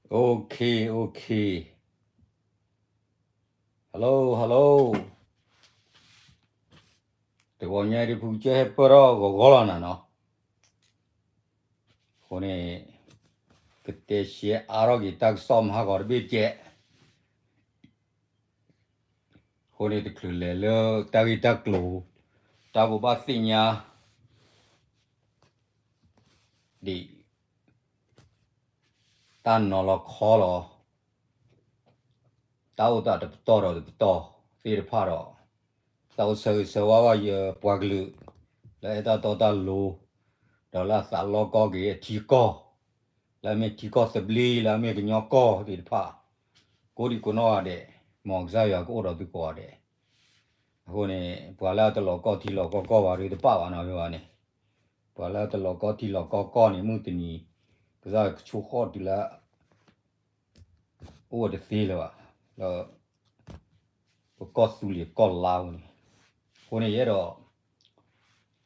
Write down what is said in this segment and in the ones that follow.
Okay, okay. Hello, hello. တဂီၤညါအံၤ ဒဖုကစၢၢ်ဟဲပၢၢ်ထီၣ်ဂီၤဂီၤလီၤနၤနီၤ. အဃိန့ၣ် ကတဲရှဲအါထီၣ်က့ၤတၢ်ကစီၣ်မဟါဂီၤတဘ့ၣ်ကဲး. အဃိန့ၣ် တချုးလဲၤလၢတၢ်ဂ့ၢ်တၢ်ကျိၤ တၢ်ဘိးဘၣ်သ့ၣ်ညါ ဒ် တၢ်နီၤလီၤခီလီၤ တၢ်အိၣ်သးတပတီၢ်ဒီးတပတီၢ်သ့ၣ်တဖၣ်ဒီး တၢ်အိၣ်ဆၢဂ့ၤဆၢဝါဘၣ်ယပှၤကလုာ် လၢအဲၣ်တၢ်တီတၢ်လိၤ ဒီးလၢအသးလီကီၢ်က့ၤအထံကီၢ် လၢအမ့ၢ်ထံကီၢ်သဘျ့ လၢအမ့ၢ်ကညီကီၢ်သ့ၣ်တဖၣ် ကိးဒံကိးနီၢ်ဂၤဒဲး မ်ကစၢ်ယွၤကအိၣ်ဒီးသုကိးဂၤဒဲး. အဃိန့ၣ် ပှၤလၢအတလီၤကီၢ်ထံလီၤကီၢ်ကီၢ်ဘၣ်ဒီးတပာ်ဘၣ်နီၤ မ့ၢ်ဘၣ်န့ၣ် ပှၤလၢအတလီၤကီၢ်ထံလီၤကီၢ်ကီၢ်န့ၣ် မုၢ်တနံၤ ကစၢ်ကဆိကမိၣ်တုၤလၢ အိၣ်ဝဲတသ့လၢၤဘၣ် လၢ ပကီၢ်သူလ့ၤကီၢ်လါပူၤန့ၣ်. အဃိန့ၣ် ယအဲၣ်ဒိး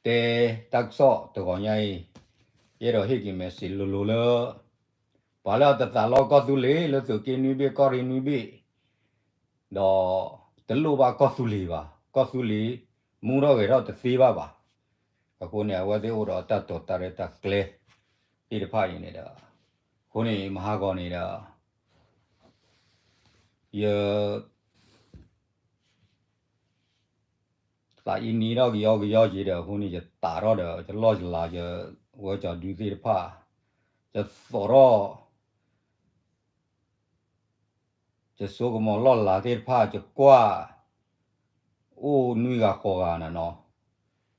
တဲတၢ်ကစီၣ်တဂီၤညါအံၤ ယအဲၣ်ဒိးဟ့ၣ်က့ၤ message လိၤလိၤလၢ ပှၤလၢအတသးလီကီၢ်သူလ့ၤ လၢသုးက့နွံဘ့ၣ် ကီၢ်ရ့ၣ်နွံဘ့ၣ် ဒီး တလိၣ်ဘၣ်ကီၢ်သူလ့ၤဘၣ်. ကီၢ်သူလ့ၤ မူထီၣ်ဂဲၤထီၣ်တသ့ဘၣ်ဘၣ်. အဃိန့ၣ် အဝဲသ့ၣ်အိၣ်ဒီးတၢ်တိာ်တၢ်ရဲၣ်တၢ်ကျဲၤ သ့ၣ်တဖၣ်အံၤန့ၣ်ဒီး အဃိန့ၣ် မဟါဂီၤန့ၣ်ဒီး ယ သးအံၤနံၤထီၣ်ကယီကယီက့ၤဒီး အဃိန့ၣ် ယသးထီၣ်ဒီး ယလီၢ်ယလၤ ယဝဲကၠီၤဒုသ့ၣ်တဖၣ် ယသိးထီၣ် ယစိကမီၤလီၢ်လၤသ့ၣ်တဖၣ် ယကွၢ် အိၣ်နွံဂၤဃိးဂၤန့ၣ်နီၤ,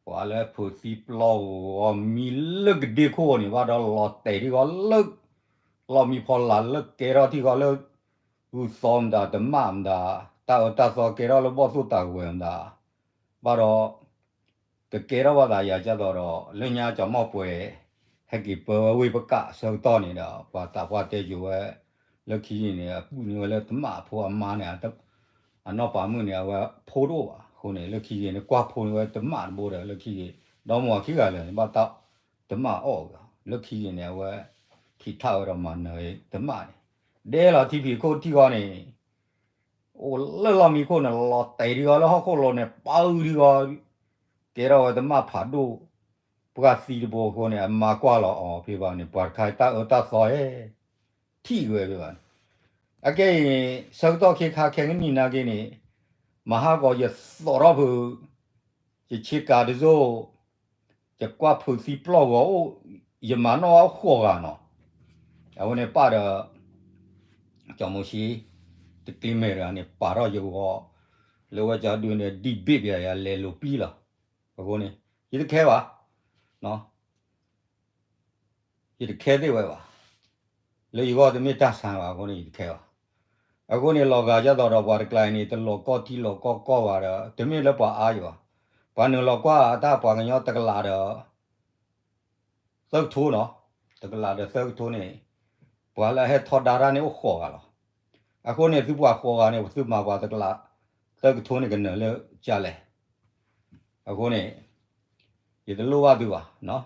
ပှၤလၢဖုးသံပျီၢ်ဂီၤမံလၢကဒ့ခိၣ်န့ၣ် ဘၣ်ဒီးလီၤတဲာ်ထံဂီၤလၢ လီၢ်မံဖီလာ်လၢကဲထီၣ်ထံဂီၤလၢ ဂုၢ်သီမတၤ တမၣ်မတၤ တၢ်အၢတၢ်သီကဲထီၣ်လၢဘီၣ်သိၣ်တၢ်ဝဲၤမတၤ ဘၣ်ဒီး ကကဲထီၣ်ဘၣ်သးယၤကၢ်သိးဒီး လၢညါကၠီၤမီၢ်ပှဲၤ ဟဲက့ၤပၢဝဲဝ့ၢ်ပကးဆၢကတီၢ်န့ၣ်ဒီး ပှၤသးပှၢ်တဲယိၤဝဲ လၢခံန့ၣ် အပုၢ်န့ၢ်ဝဲလၢတမၣ်အဖိအမါန့ၣ် အနီၢ်ပၤမုၣ်န့ၣ် အဝဲဖိတအိၣ်ဘၣ်. အဃိန့ၣ် လၢခံဂ့ၤန့ၣ် ကွၢ်ဖိန့ၢ်ဝဲတမၣ်တဘိဒီး လၢခံဂ့ၤ ဒီမါဝၤခံဂၤလၢာ်န့ၣ် ဘၣ်တၢ်တမၣ်အီၣ်အဂီၢ် လၢခံဂ့ၤန့ၣ် အဝဲ ထံၣ်ထၣ်ဝဲဒီးမၤနၢၤတမၣ်န့ၣ် ဒဲလီၤထံဖံးခိၣ်ထံဂီၤန့ၣ် အိၣ်လၢလီၢ်မံခိၣ်န့ၣ် လီၤတဲာ်ထံဂီၤလၢဟီၣ်ခိၣ်လိၤန့ၣ် ပာ်အုထံဂီၤ ကဲထီၣ်ဝဲတမၣ်ဖးဒိၣ် ပှၢ်သံတဘိအဃိန့ၣ် အမါကွၢ်လီၤအီၤဖဲဘၣ်န့ၣ် ပှၤတခါတၢ်အၢတၢ်သီဟဲ ထံၣ်ဝဲဖဲဘၣ်န့ၣ် အကဲအံၤ ဆၢကတီၢ်ခ့ခါခဲကနံၣ်နာ်က့န့ၣ် မဟါဂီၤယသိးထီၣ်ဖုး ယဆ့ကၤတစိၢ် ယကွၢ်ဖုးသံပျီၢ်ဂီၤအိၣ် ယမၤနီၣ်ဘၣ်အိၣ်ဃိးဂၤနီၤ အဝဲန့ၣ်ပၢ်ဒီး ကၠီၤမိၤၡ့ တကျ့မဲာ်တဂၤန့ၣ် ပာ်ထီၣ်ယဂီၤ လၢဝဲကၠီၤဒုန့ၣ် ဒံးဘ့ၣ်ပယၤယၤလဲၤလိာ်ပျံၤလီၤ. အဃိန့ၣ် ယတခဲဘၣ် ယတခဲသ့ၣ်ဝဲဘၣ် လၢယဂီၢ်တမ့ၢ်တၢ်ဆါဘၣ် အဃိန့ၣ် ယတခဲဘၣ်. အဃိန့ၣ် လီၤဂာ်ဒ်သိးဒီးပှၤတကျါအံၤန့ၣ် တလီၤကီၢ်ထံလီၤကီၢ်ကီၢ်ဘၣ်ဒီး တမ့ၢ်လၢပှၤအါယံၤဘၣ်. ပှၤနုာ်လီၤကွၢ်တၢ်ပှၤကညီတကလးဒီး သၢကထိနီၤ, တကလးဒီးသၢကထိန့ၣ် ပှၤလၢအဟဲထီဒါတၢ်န့ၣ်အိၣ်ဃိးဂၤလီၤ. အဃိန့ၣ် သုပှၤဃိးဂၤန့ၣ် ပသုမၤပှၤတကလးသၢကထိန့ၣ် ကနၢၤလၢကလဲၣ်. အဃိန့ၣ် ယတလိၣ်ဘၣ်သုဘၣ်. အံၤ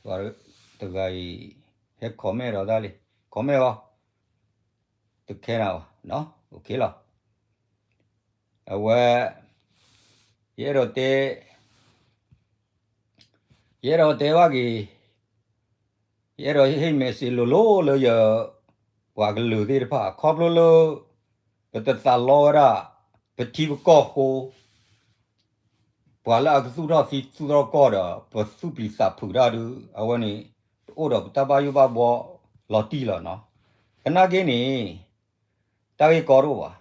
ပှၤတဂၤအံၤ ဟဲ comment ဒီးတၢ်လံ comment အီၤ တခဲနၤဘၣ် OK လီၤ. အဝဲ ယအဲၣ်ဒိးတဲ ယအဲၣ်ဒိးတဲဘၣ်က့ၤ ယအဲၣ်ဒိးဟ့ၣ် message လိၤလိၤလၢယ ပှၤကလုာ်သ့ၣ်တဖၣ် ခီဖျိလၢ ပတသးလီဝဲဒၣ် ပထံပကီၢ်ဃိ ပှၤလၢအကသူၣ်ထီၣ်သံသူၣ်ထီၣ်ကီၢ်ဒီး ပသူၣ်ပျံၤသးဖုးတၢ်ဒုး အဝဲန့ၣ် တအိၣ်ဒီးပတၢ်ဘၣ်ယိၣ်ဘၣ်ဘှီလီၤတံၢ်လီၤနီၤ. သနာ်က့န့ၣ် တၢ်ဂ့ၢ်ကီတအိၣ်ဘၣ်.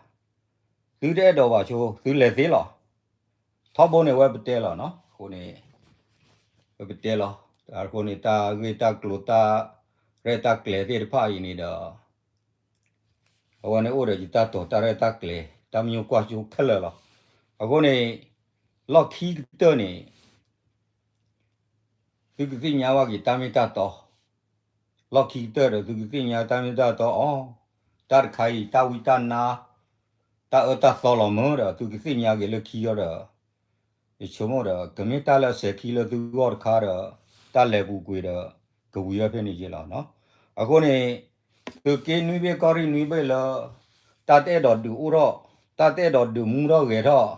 သုတအဲၣ်ဒိးဘၣ်ဆိ သုလဲၤသ့လီၤ. ထီဘိန့ၣ် အဝဲပတဲလီၤနီၤ အဃိန့ၣ် ပတဲလီၤ အဃိန့ၣ် တၢ်ဂ့ၢ်တၢ်ကျိၤတၢ်ရဲၣ်တၢ်ကျဲၤသ့ၣ်တဖၣ်အံၤန့ၣ်ဒီး အဝဲန့ၣ်အိၣ်ဒီးယတၢ်တိာ်တၢ်ရဲၣ်တၢ်ကျဲၤ တၢ်မညိကွၢ်စိခဲလၢာ်လီၤ. အဃိန့ၣ် လီၢ်ခံကတၢၢ်န့ၣ် သုကသ့ၣ်ညါဘၣ်က့ၤတၢ်မ့ၢ်တၢ်တီ လီၢ်ခံကတၢၢ်ဒီး သုကသ့ၣ်ညါတၢ်မ့ၢ်တၢ်တီအီၤ, တၢ်တခါအံၤ တၢ်ဝံတၢ်နါ တၢ်အၢတၢ်သီလီၤမၢ်ဒီး သုကသ့ၣ်ညါက့ၤလၢခံအီၤဒီး ယဆိကမိၣ်ဒီး ကမ့ၢ်တၢ်လၢအစဲၤခံလၢသုဂီၢ်တခါဒီး တၢ်လဲၤပူၤကွံာ်ဒီး ကဝံၤဝဲဖဲန့ၣ်ယဲလီၤ. အဃိန့ၣ် သုးက့နွံဘ့ၣ်ကီၢ်ရ့ၣ်နွံဘ့ၣ်လၢ တၢ်တအဲၣ်ဒိးဒုးအိၣ်ထီၣ် တၢ်တအဲၣ်ဒိးဒုးမူထီၣ်ဂဲၤထီၣ်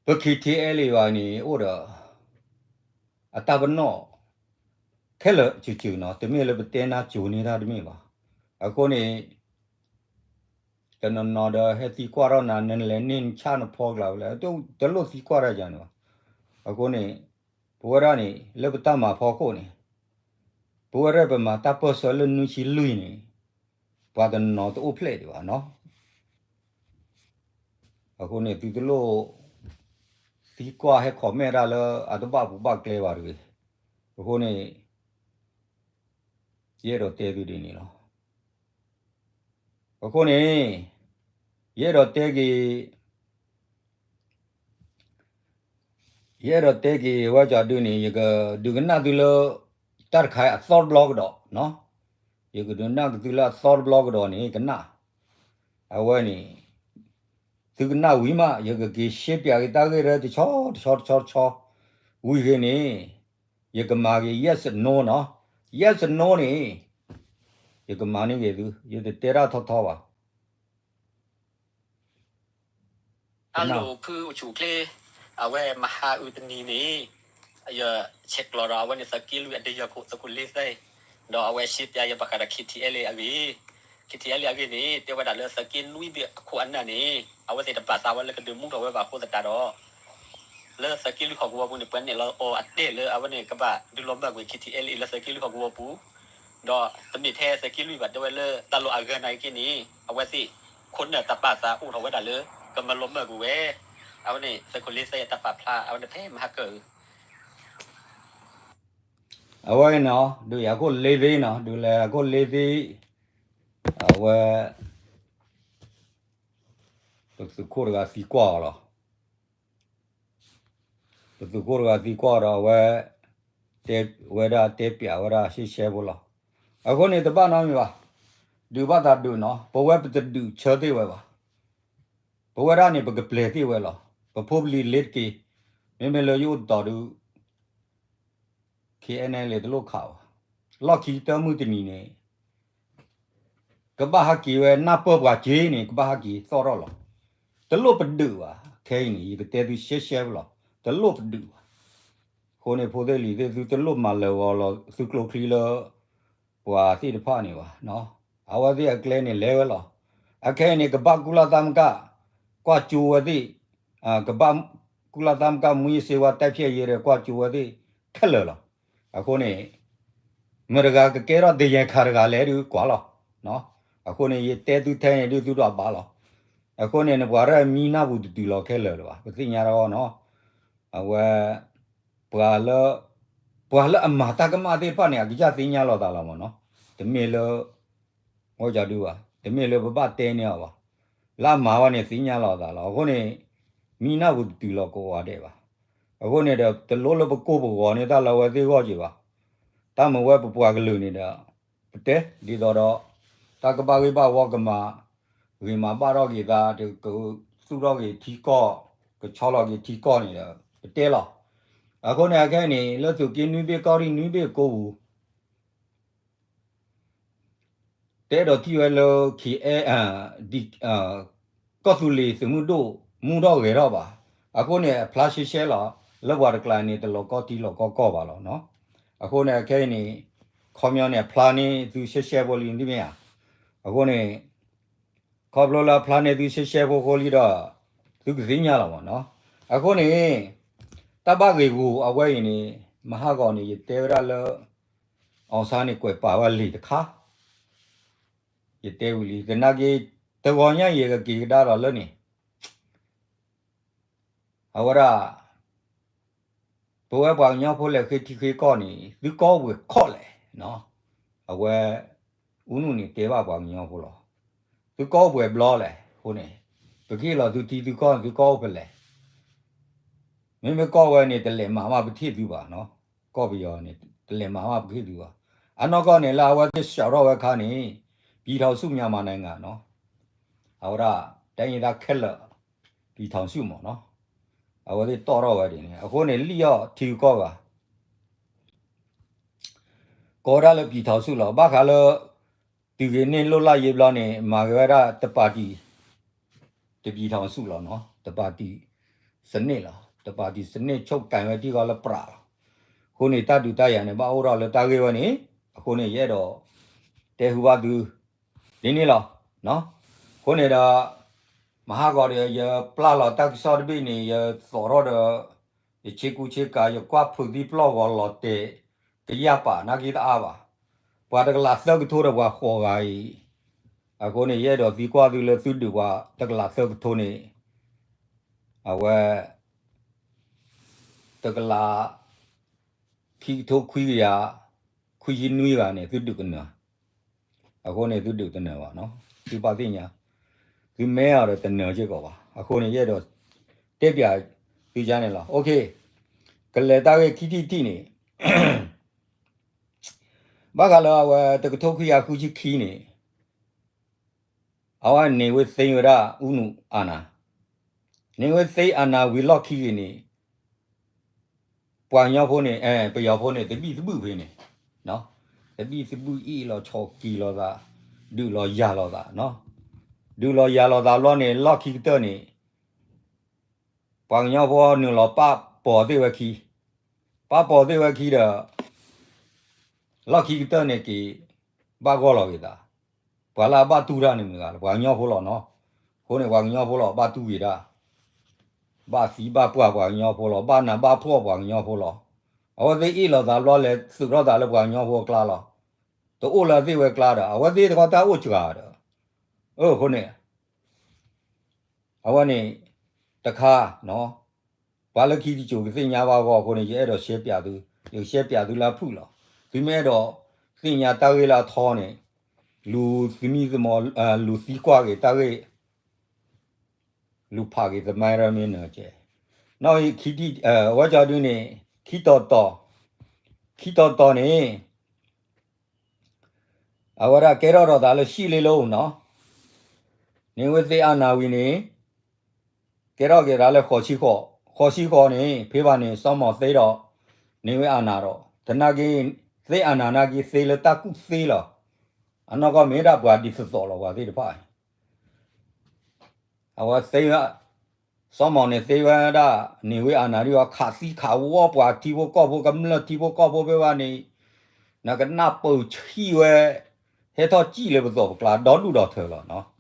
ပ K T L A ဘၣ်န့ၣ် အိၣ်ဒီး အတၢ်ပနီၣ် ခဲလၢာ်စူၤစူၤနီၤ, တမ့ၢ်လၢပတဲနၢ်စူၤန့ၢ်တၢ်တမ့ၢ်ဘၣ်. အဃိန့ၣ် တနီၤနီၤဒီးဟဲသံကွၢ်ထီၣ်နၤ နလဲၤန့ၢ်နဆၣ်နဖီကျါဝဲလဲၣ်, တလိၣ်သံကွၢ်တၢ်ယၤန့ၣ်ဘၣ်. အဃိန့ၣ် ပဝဲဒၣ်န့ၣ် လၢပတၢ်မၤဖီခိၣ်န့ၣ် ပဝဲဒၣ်ပမၤတၢ်ပၢၢ်ဆၢလၢနွံဆံလွံၢ်န့ၣ် ပှၤတနီၤတအိၣ်ဖျဲၣ်ဒံးဘၣ်နီၤ. အဃိန့ၣ် သုတလိၣ် သံကွၢ်ဟဲ comment တၢ်လၢအတဘၣ်ပူၤဘၣ်ကျဲဘၣ်တဂ့ၤ. အဃိန့ၣ် ယအဲၣ်ဒိးတဲသုဒ်န့ၣ်လီၤ. အဃိန့ၣ် ယအဲၣ်ဒိးတဲက့ၤ ယအဲၣ်ဒိးတဲက့ၤဝဲကၠီဒုန့ၣ် ယကဒုးကနၣ်သုလၢ တၢ်တခါအံၤအသီတဘျီကဒီး, ယကဒုးကနၣ်က့ၤသုလၢအသီတဘျီကဒီးန့ၣ် ကနၣ်, အဝဲန့ၣ် သုကနၣ်ဝံၤမး ယကက့ၤရှဲပၠးက့ၤတၢ်ဂ့ၢ်လၢတဆီတဆီတဆီ, ဝံၤဂ့ၤန့ၣ် ယကမၤက့ၤ yes no နီၤ, yes no န့ၣ် ယကမၤန့ၢ်က့ၤသု, ယတတဲတၢ်ထီထီဘၣ်. အလိာ်ဖုအိၣ်ဆူၣ်အိၣ်ချ့, အဝဲမဟါအုးတနံၤန့ၣ် ယဆဲးကျိးဒီးအဝဲန့ၣ် သုးက့လွံၢ်အဒုးယၤခိၣ် သုးခိၣ်လ့သဲ, ဒီးအဝဲရှဲပၠးယဘၣ်ဃးဒီး K T L A အဂ့ၢ်, K T L A အဂ့ၢ်န့ၣ် တဲဝဲဒၣ်လၢသုးက့နွံဘ့ၣ်အခိၣ်အနၢ်န့ၣ် အဝဲသ့ၣ်တဘၣ်သးဝဲလၢကဒုးမူထီၣ်ဝဲဘၣ်အဃိသတးဒီး လၢသုးက့လွံၢ်ဟီၣ်ကဝီၤပူၤန့ၣ် ပှၤနဲၣ်လီၤအီၤအတဲာ်လၢအဝဲန့ၣ် ကဘၣ်ဒုးလီၤမၢ်ကွံာ် K T L A လၢသုးက့လွံၢ်ဟီၣ်ကဝီၤပူၤ, ဒီးတမ့ၢ်ထဲသုးက့လွံၢ်ဘၣ် တဲဝဲလၢတၢ်လီၢ်အဂၤနာ်က့န့ၣ် အဝဲသ့ၣ် ခိၣ်နၢ်တၢ်ပာ်သးအိၣ်ထီၣ်ဝဲဒၣ်လၢ ကမၤလီၤမၢ်ကွံာ်ဝဲ, အဝဲန့ၣ် သုးခိၣ်လ့သဲအတၢ်ပာ်ဖျါ အဝဲန့ၣ်ဖဲမဟါကၢၢ် အဝဲနီၤ ဒုးယၤခိၣ်လ့သ့နီၤ ဒုးလဲၤယၤခိၣ်လ့သ့, အဝဲ ပသုးခိၣ်တဂၤသံကွၢ်အီၤလီၤ. ပသုးခိၣ်တဂၤသံကွၢ်ဒီးအဝဲ တဲဝဲဒၣ်တဲပၠးဝဲဒၣ်ရှဲရှဲဖိလီၤ. အဃိန့ၣ်တဘၣ်နီတမံၤဘၣ်, ဒုးဘၣ်သးဒုးနီၤ ပဝဲပတဒုးဆၢသ့ၣ်ဝဲဘၣ်. ပဝဲဒၣ်န့ၣ် ပကပျဲၤသ့ၣ်ဝဲလီၤ. ပဖိပလံၤလ့တက့ၢ်, မ့မ့ၢ်လၢယအိၣ်တတီၤဒုး K N L A တလိၣ်ခးဘၣ်. လီၢ်ခံကတၢၢ်မုၢ်တနံၤန့ၣ် ကဘၣ်ဟဲက့ၤဝဲနၢ်ပၢၢ်ပှၤက့ၤန့ၣ် ကဘၣ်ဟဲက့ၤသီၣ်ထီၣ်လီၤ. တလိၣ်ပဒုးဘၣ်. ခဲအံၤန့ၣ် ယကတဲသုရှဲရှဲဖိလီၤ. တလိၣ်ပဒုးဘၣ်. အဃိန့ၣ် ဖိသ့ၣ်လံၤသ့ၣ် သုတလိၣ်မၤလၢာ်ဂီၤလီၤသုကျိချံလၢ ပှၤသ့ၣ်တဖၣ်န့ၣ်ဘၣ်. အဝဲသ့ၣ်အကျဲန့ၣ်လဲၤဝဲလီၤ. အခဲအံၤန့ၣ် ကဘၣ်ကုလသမဂ္ဂ ကွၢ်ကၠိဝဲသ့ၣ်, ကဘၣ်ကုလသမဂ္ဂ မူးယစ်ဆေးဝါးတိုက်ဖျက်ရေး ဒီးကွၢ်ကၠိဝဲသ့ၣ်ခဲလၢာ်လီၤ. အဃိန့ၣ် မတၤတဂၤကကဲထီၣ် တရားခံ တဂၤလဲၣ်ဒုးကွၢ်လီၤ. အဃိန့ၣ် ယတဲသုထဲန့ၣ်ဒုးသုဒိးဘၣ်လီၤ. အဃိန့ၣ် နပှၤရဲၣ်မံနၢ်ပူၤတတုၤလီၤခဲလၢာ်လၢၤဘၣ်. ပသ့ၣ်ညါတၢ်အီၤနီၤ အဝဲ ပှၤလၢ ပှၤလၢအမၤတၢ်ကမၣ်သ့ၣ်တဖၣ်န့ၣ် အကစၢ်သ့ၣ်ညါလီၤသးလီၤမ့ၢ်နီၤ. တမ့ၢ်လၢ ဝဲကၠီဒုးဘၣ်, တမ့ၢ်လၢပဘၣ်တဲန့ၢ်အီၤဘၣ်. လၢအမၤဝဲန့ၣ်သ့ၣ်ညါလီၤသးလီၤ. အဃိန့ၣ် မံနၢ်ပူၤတတုၤလီၤကိးဂၤဒဲးဘၣ်. အဃိန့ၣ်ဒီး တလိၣ်လၢပကိၢ်ပဂီၤန့ၢ်တၢ်လၢအဝဲသ့ၣ်အဂီၢ်က့ၤဘၣ်. တၢ်မ့ၢ်ဝဲပပှၤကလုာ်န့ၣ်ဒီး ပတဲဒ်သိးဒီး တၢ်ကဘၣ်ဂ့ၢ်ဘၣ်ဝီကမၤ ဂ့ၤမၤဘၣ်ထီၣ်က့ၤသး ကသူၣ်ထီၣ်က့ၤထံကီၢ် ကဆီလီၤက့ၤထံကီၢ်န့ၣ်ဒီး ပတဲလီၤ. အဃိန့ၣ် အခဲအံၤန့ၣ် လၢသုးက့နွံဘ့ၣ်ကီၢ်ရ့ၣ်နွံဘ့ၣ်ကိပူၤ တအဲၣ်ဒိးထံၣ်ဝဲလၢ K N L A ကီၢ်သူလ့ၤသုးမုၢ်ဒိၣ် မူထီၣ်ဂဲၤထီၣ်ဘၣ်. အဃိန့ၣ် အဖျါရှဲရှဲလီၤ. လၢပှၤတကျါန့ၣ် တလီၤကီထံလီၤကီကီၢ်ဘၣ်လီၤ. အဃိန့ၣ် အခဲအံၤန့ၣ် ခီပညီန့ၣ် အဖျါန့ၢ်သုရှဲရှဲဖိလံ ဒ်မ့ၢ်ဧါ. အဃိန့ၣ် ခီဖျိလၢအဖျါန့ၢ်သုရှဲရှဲဖိဃိလံဒီး သုကသ့ၣ်ညါလီၤမ့ၢ်နီၤ. အဃိန့ၣ် တၢ်ဘၣ်ဂ့ၢ်ဂီၢ်အဝဲအံၤန့ၣ် မဟါဂီၤန့ၣ် ယတဲဝဲဒၣ်လၢ အောင်ဆန်းန့ၣ် ကွဲးပာ်ဝဲလံာ်တခါ ယတဲဝံၤလံ သနာ်က့ တဂီၤညါအံၤ ယကက့ၤကဒါဒီးလၢန့ၣ် အဝဲဒၣ် ပဝဲပှၤကညီဖိလဲၤဃ့ထံဃ့ကီၢ်န့ၣ် သုကီၢ်အိၣ်ပှဲၤခီၣ်လဲၣ်. အဝဲ ဦးနုန့ၣ် တဲဘၣ်ပှၤကညီဖိလီၤ. သုကီၢ်အိၣ်ပှဲၤဘျီလဲၣ်အဃိန့ၣ် ပကဟ့ၣ်လီၤသုထံသုကီၢ်န့ၣ် သုကီၢ်အိၣ်ဖဲလဲၣ်. မ့မ့ၢ်ကီၢ်ဝဲန့ၣ် တလဲၤမၤဘၣ်ပကဟ့ၣ်သုဘၣ်နီၤ. ကီၢ်ပယီၤန့ၣ် တလဲၤမၤဘၣ်ပကဟ့ၣ်သုဘၣ်. အနီၢ်ကီၢ်န့ၣ် လၢအဝဲသ့ၣ်စးထီၣ်ဝဲအခါန့ၣ် ပြည်ထောင်စုမြန်မာနိုင်ငံ နီၤ. အဝဲဒၣ် တိုင်းရင်းသားခဲလၢာ် ပြည်ထောင်စု မ့ၢ်နီၤ. အဝဲသ့ၣ်တီၣ်ထီၣ်ဝဲဒ်န့ၣ် အဃိန့ၣ် လံၣ်အီၣ်ထံဂုၤကီၢ်ဂၤ အ ကိးဝဲဒၣ်လၢ ပြည်ထောင်စု လီၤ. ဘၣ်ဃးလၢ တုၤက့ၤန့ၢ်လွတ်လပ်ရေး ဘျီန့ၣ် မၤက့ၤဝဲဒၣ်တပါတီ တ ပြည်ထောင်စု လီၤနီၤ, တပါတီ စနစ် လီၤ. တပါတီ စနစ် ချုပ်ကိုင် ဝဲထံၣ်ဃီလၢပြးလီၤ. အဃိန့ၣ် တၢ်ဒုးတၢ်ယၤန့ၣ် ဘၣ်အိၣ်ထီၣ်လၢတၢ်ဂ့ၢ်ဝဲန့ၣ်, အဃိန့ၣ် ယအဲၣ်ဒိး တဲဟူဘၣ်သု ဒ်န့ၣ်လီၤ. အဃိန့ၣ်ဒီး မဟါဂီၤဒီး ယပျၢ်လီၤတၢ်ကစီၣ်တဘ့ၣ်န့ၣ် ယသိးထီၣ်ဒီး ယဆ့ကူဆ့ကၤ ယကွၢ်ဖုးသံပျီၢ်ဂီၤလီၤတဲာ် ကယၢ်ပာ်နာ်က့တအါဘၣ်. ပှၤတကလးသၢကထိဒီးပှၤဃိးဂၤအံၤ, အဃိန့ၣ် ယအဲၣ်ဒိးသံကွၢ်သုလၢသုဒုးပှၤတကလးသၢကထိန့ၣ်, အဝဲ တကလး ခံကထိခွံကယၤ ခွံဆံနွံဂၤန့ၣ် သုဒုးကနၢၤ, အဃိန့ၣ် သုဒုးတနၢၤဘၣ်နီၤ, သုဘၣ်သ့ၣ်ညါ, သုမဲအီၤဒီးတနၢၤစ့ၢ်ကီးဘၣ်. အဃိန့ၣ် ယအဲၣ်ဒိးတဲပၠးသုကါန့ၣ်လီၤ. ကလဲၤတၢ်ဂ့ၢ်ခံထံၣ်တထံၣ်န့ၣ် ဘၣ်ဃးလၢအဝဲတကထိခွံကယၤဃုဆံခံန့ၣ် အဝဲန့ၣ်ဝဲသ့ဝဲဒၣ် ဦးနု အာဏာ, န့ၣ်ဝဲသ့ အာဏာဝံၤလီၢ်ခံဂ့ၤန့ၣ် ပှၤကညီဖိန့ၣ် ပယီၤဖိန့ၣ် သဘံၣ်သဘုၣ်ဖဲန့ၣ်, သဘံၣ်သဘုၣ်အ့ၣ်လိာ်ဆိးက့လိာ်သး, ဒုးလိာ်ယၤလိာ်သး, ဒုးလိာ်ယၤလိာ်သးဘျီန့ၣ် လီၢ်ခံကတၢၢ်န့ၣ် ပှၤကညီဖိနုာ်လီၤပာ်ပိာ်သ့ၣ်ဝဲခံ, ပာ်ပိာ်သ့ၣ်ဝဲခံဒီး လီၢ်ခံကတၢၢ်န့ၣ်က့ၤ ဘၣ်ဂီၢ်လီၤက့ၤသး, ပှၤလၢအဘၣ်တူၢ်တၢ်န့ၣ်မ့ၢ်ဂၤလၢပှၤကညီဖိလီၤနီၤ. အဃိန့ၣ် ပှၤကညီဖိလီၤ ဘၣ်တူၢ်က့ၤတၢ်, ဘၣ်သံဘၣ်ပှၢ်ပှၤကညီဖိလီၤ, ဘၣ်နးဘၣ်ဖှီၣ်ပှၤကညီဖိလီၤ. အဝဲသ့ၣ်အ့ၣ်လိာ်သးဘျီလဲၤသုးထီၣ်သးလၢပှၤကညီဖိအကျါလီၤ. တအိၣ်လၢအသ့ၣ်ဝဲကျါဒီး အဝဲသ့ၣ်တခီတၢ်အိၣ်စှၤဒီး, အဃိန့ၣ် အဝဲန့ၣ် တခါ ပှၤလၢခံတစိၤကသ့ၣ်ညါဘၣ်အဂီၢ်အဃိန့ၣ် ယအဲၣ်ဒိးရှဲပၠးသု, ယကရှဲပၠးသုလၢအဖုၣ်လီၤ. သုမ့ၢ်အဲၣ်ဒိးသ့ၣ်ညါတၢ်ဂ့ၢ်လၢအထီန့ၣ် လူၤသမံသမိး, လူၤသံကွၢ်က့ၤတၢ်ဂ့ၢ်, လူၤဖးက့ၤသမိုင်း ရမင်းနၢၤကဲ, နီၣ်ခံထံၣ်, အဝဲကၠီဒုန့ၣ် ခံတီၤတီၤ, ခံတီၤတီၤန့ၣ် အဝဲဒၣ်ကဲထီၣ်ဒီးသးလၢ ရှစ်လေးလုံး နီၤ, န့ၣ်ဝဲသ့အာဏာဝံၤန့ၣ် ကဲထီၣ်က့ၤသးလၢ ဃိးဆံဃိး, ဃိးဆံဃိးန့ၣ် ဖဲဘၣ်န့ၣ် စီၤမီၣ်သ့ဒီး န့ၣ်ဝဲအာဏာဒီး သနာ်က့ သ့အာဏာနာ်က့သ့လၢတၢ်ကူၣ်သ့လီၤ. အနီၢ်ကီၢ်မ့ၢ်ဒၣ်ပှၤဒ်သိးသိးလီၤ ပှၤသ့ၣ်တဖၣ်အံၤ အဝဲသ့ဝဲ, စီၤမီၣ်န့ၣ်သ့ဝဲဒၣ် န့ၣ်ဝဲအာဏာဒ်အီၤ ခးသံခးဝီပှၤထံဖိကီၢ်ဖိ ကမျၢၢ်ထံဖိကီၢ်ဖိဖဲဘၣ်န့ၣ် နကနၢ်ပၢၢ်ဆံၣ်ဝဲ ဟဲထီၣ်စံၣ်လၢပသိးပကျါ ဒီဒူၣ်ဒီထၢလီၤနီၤ.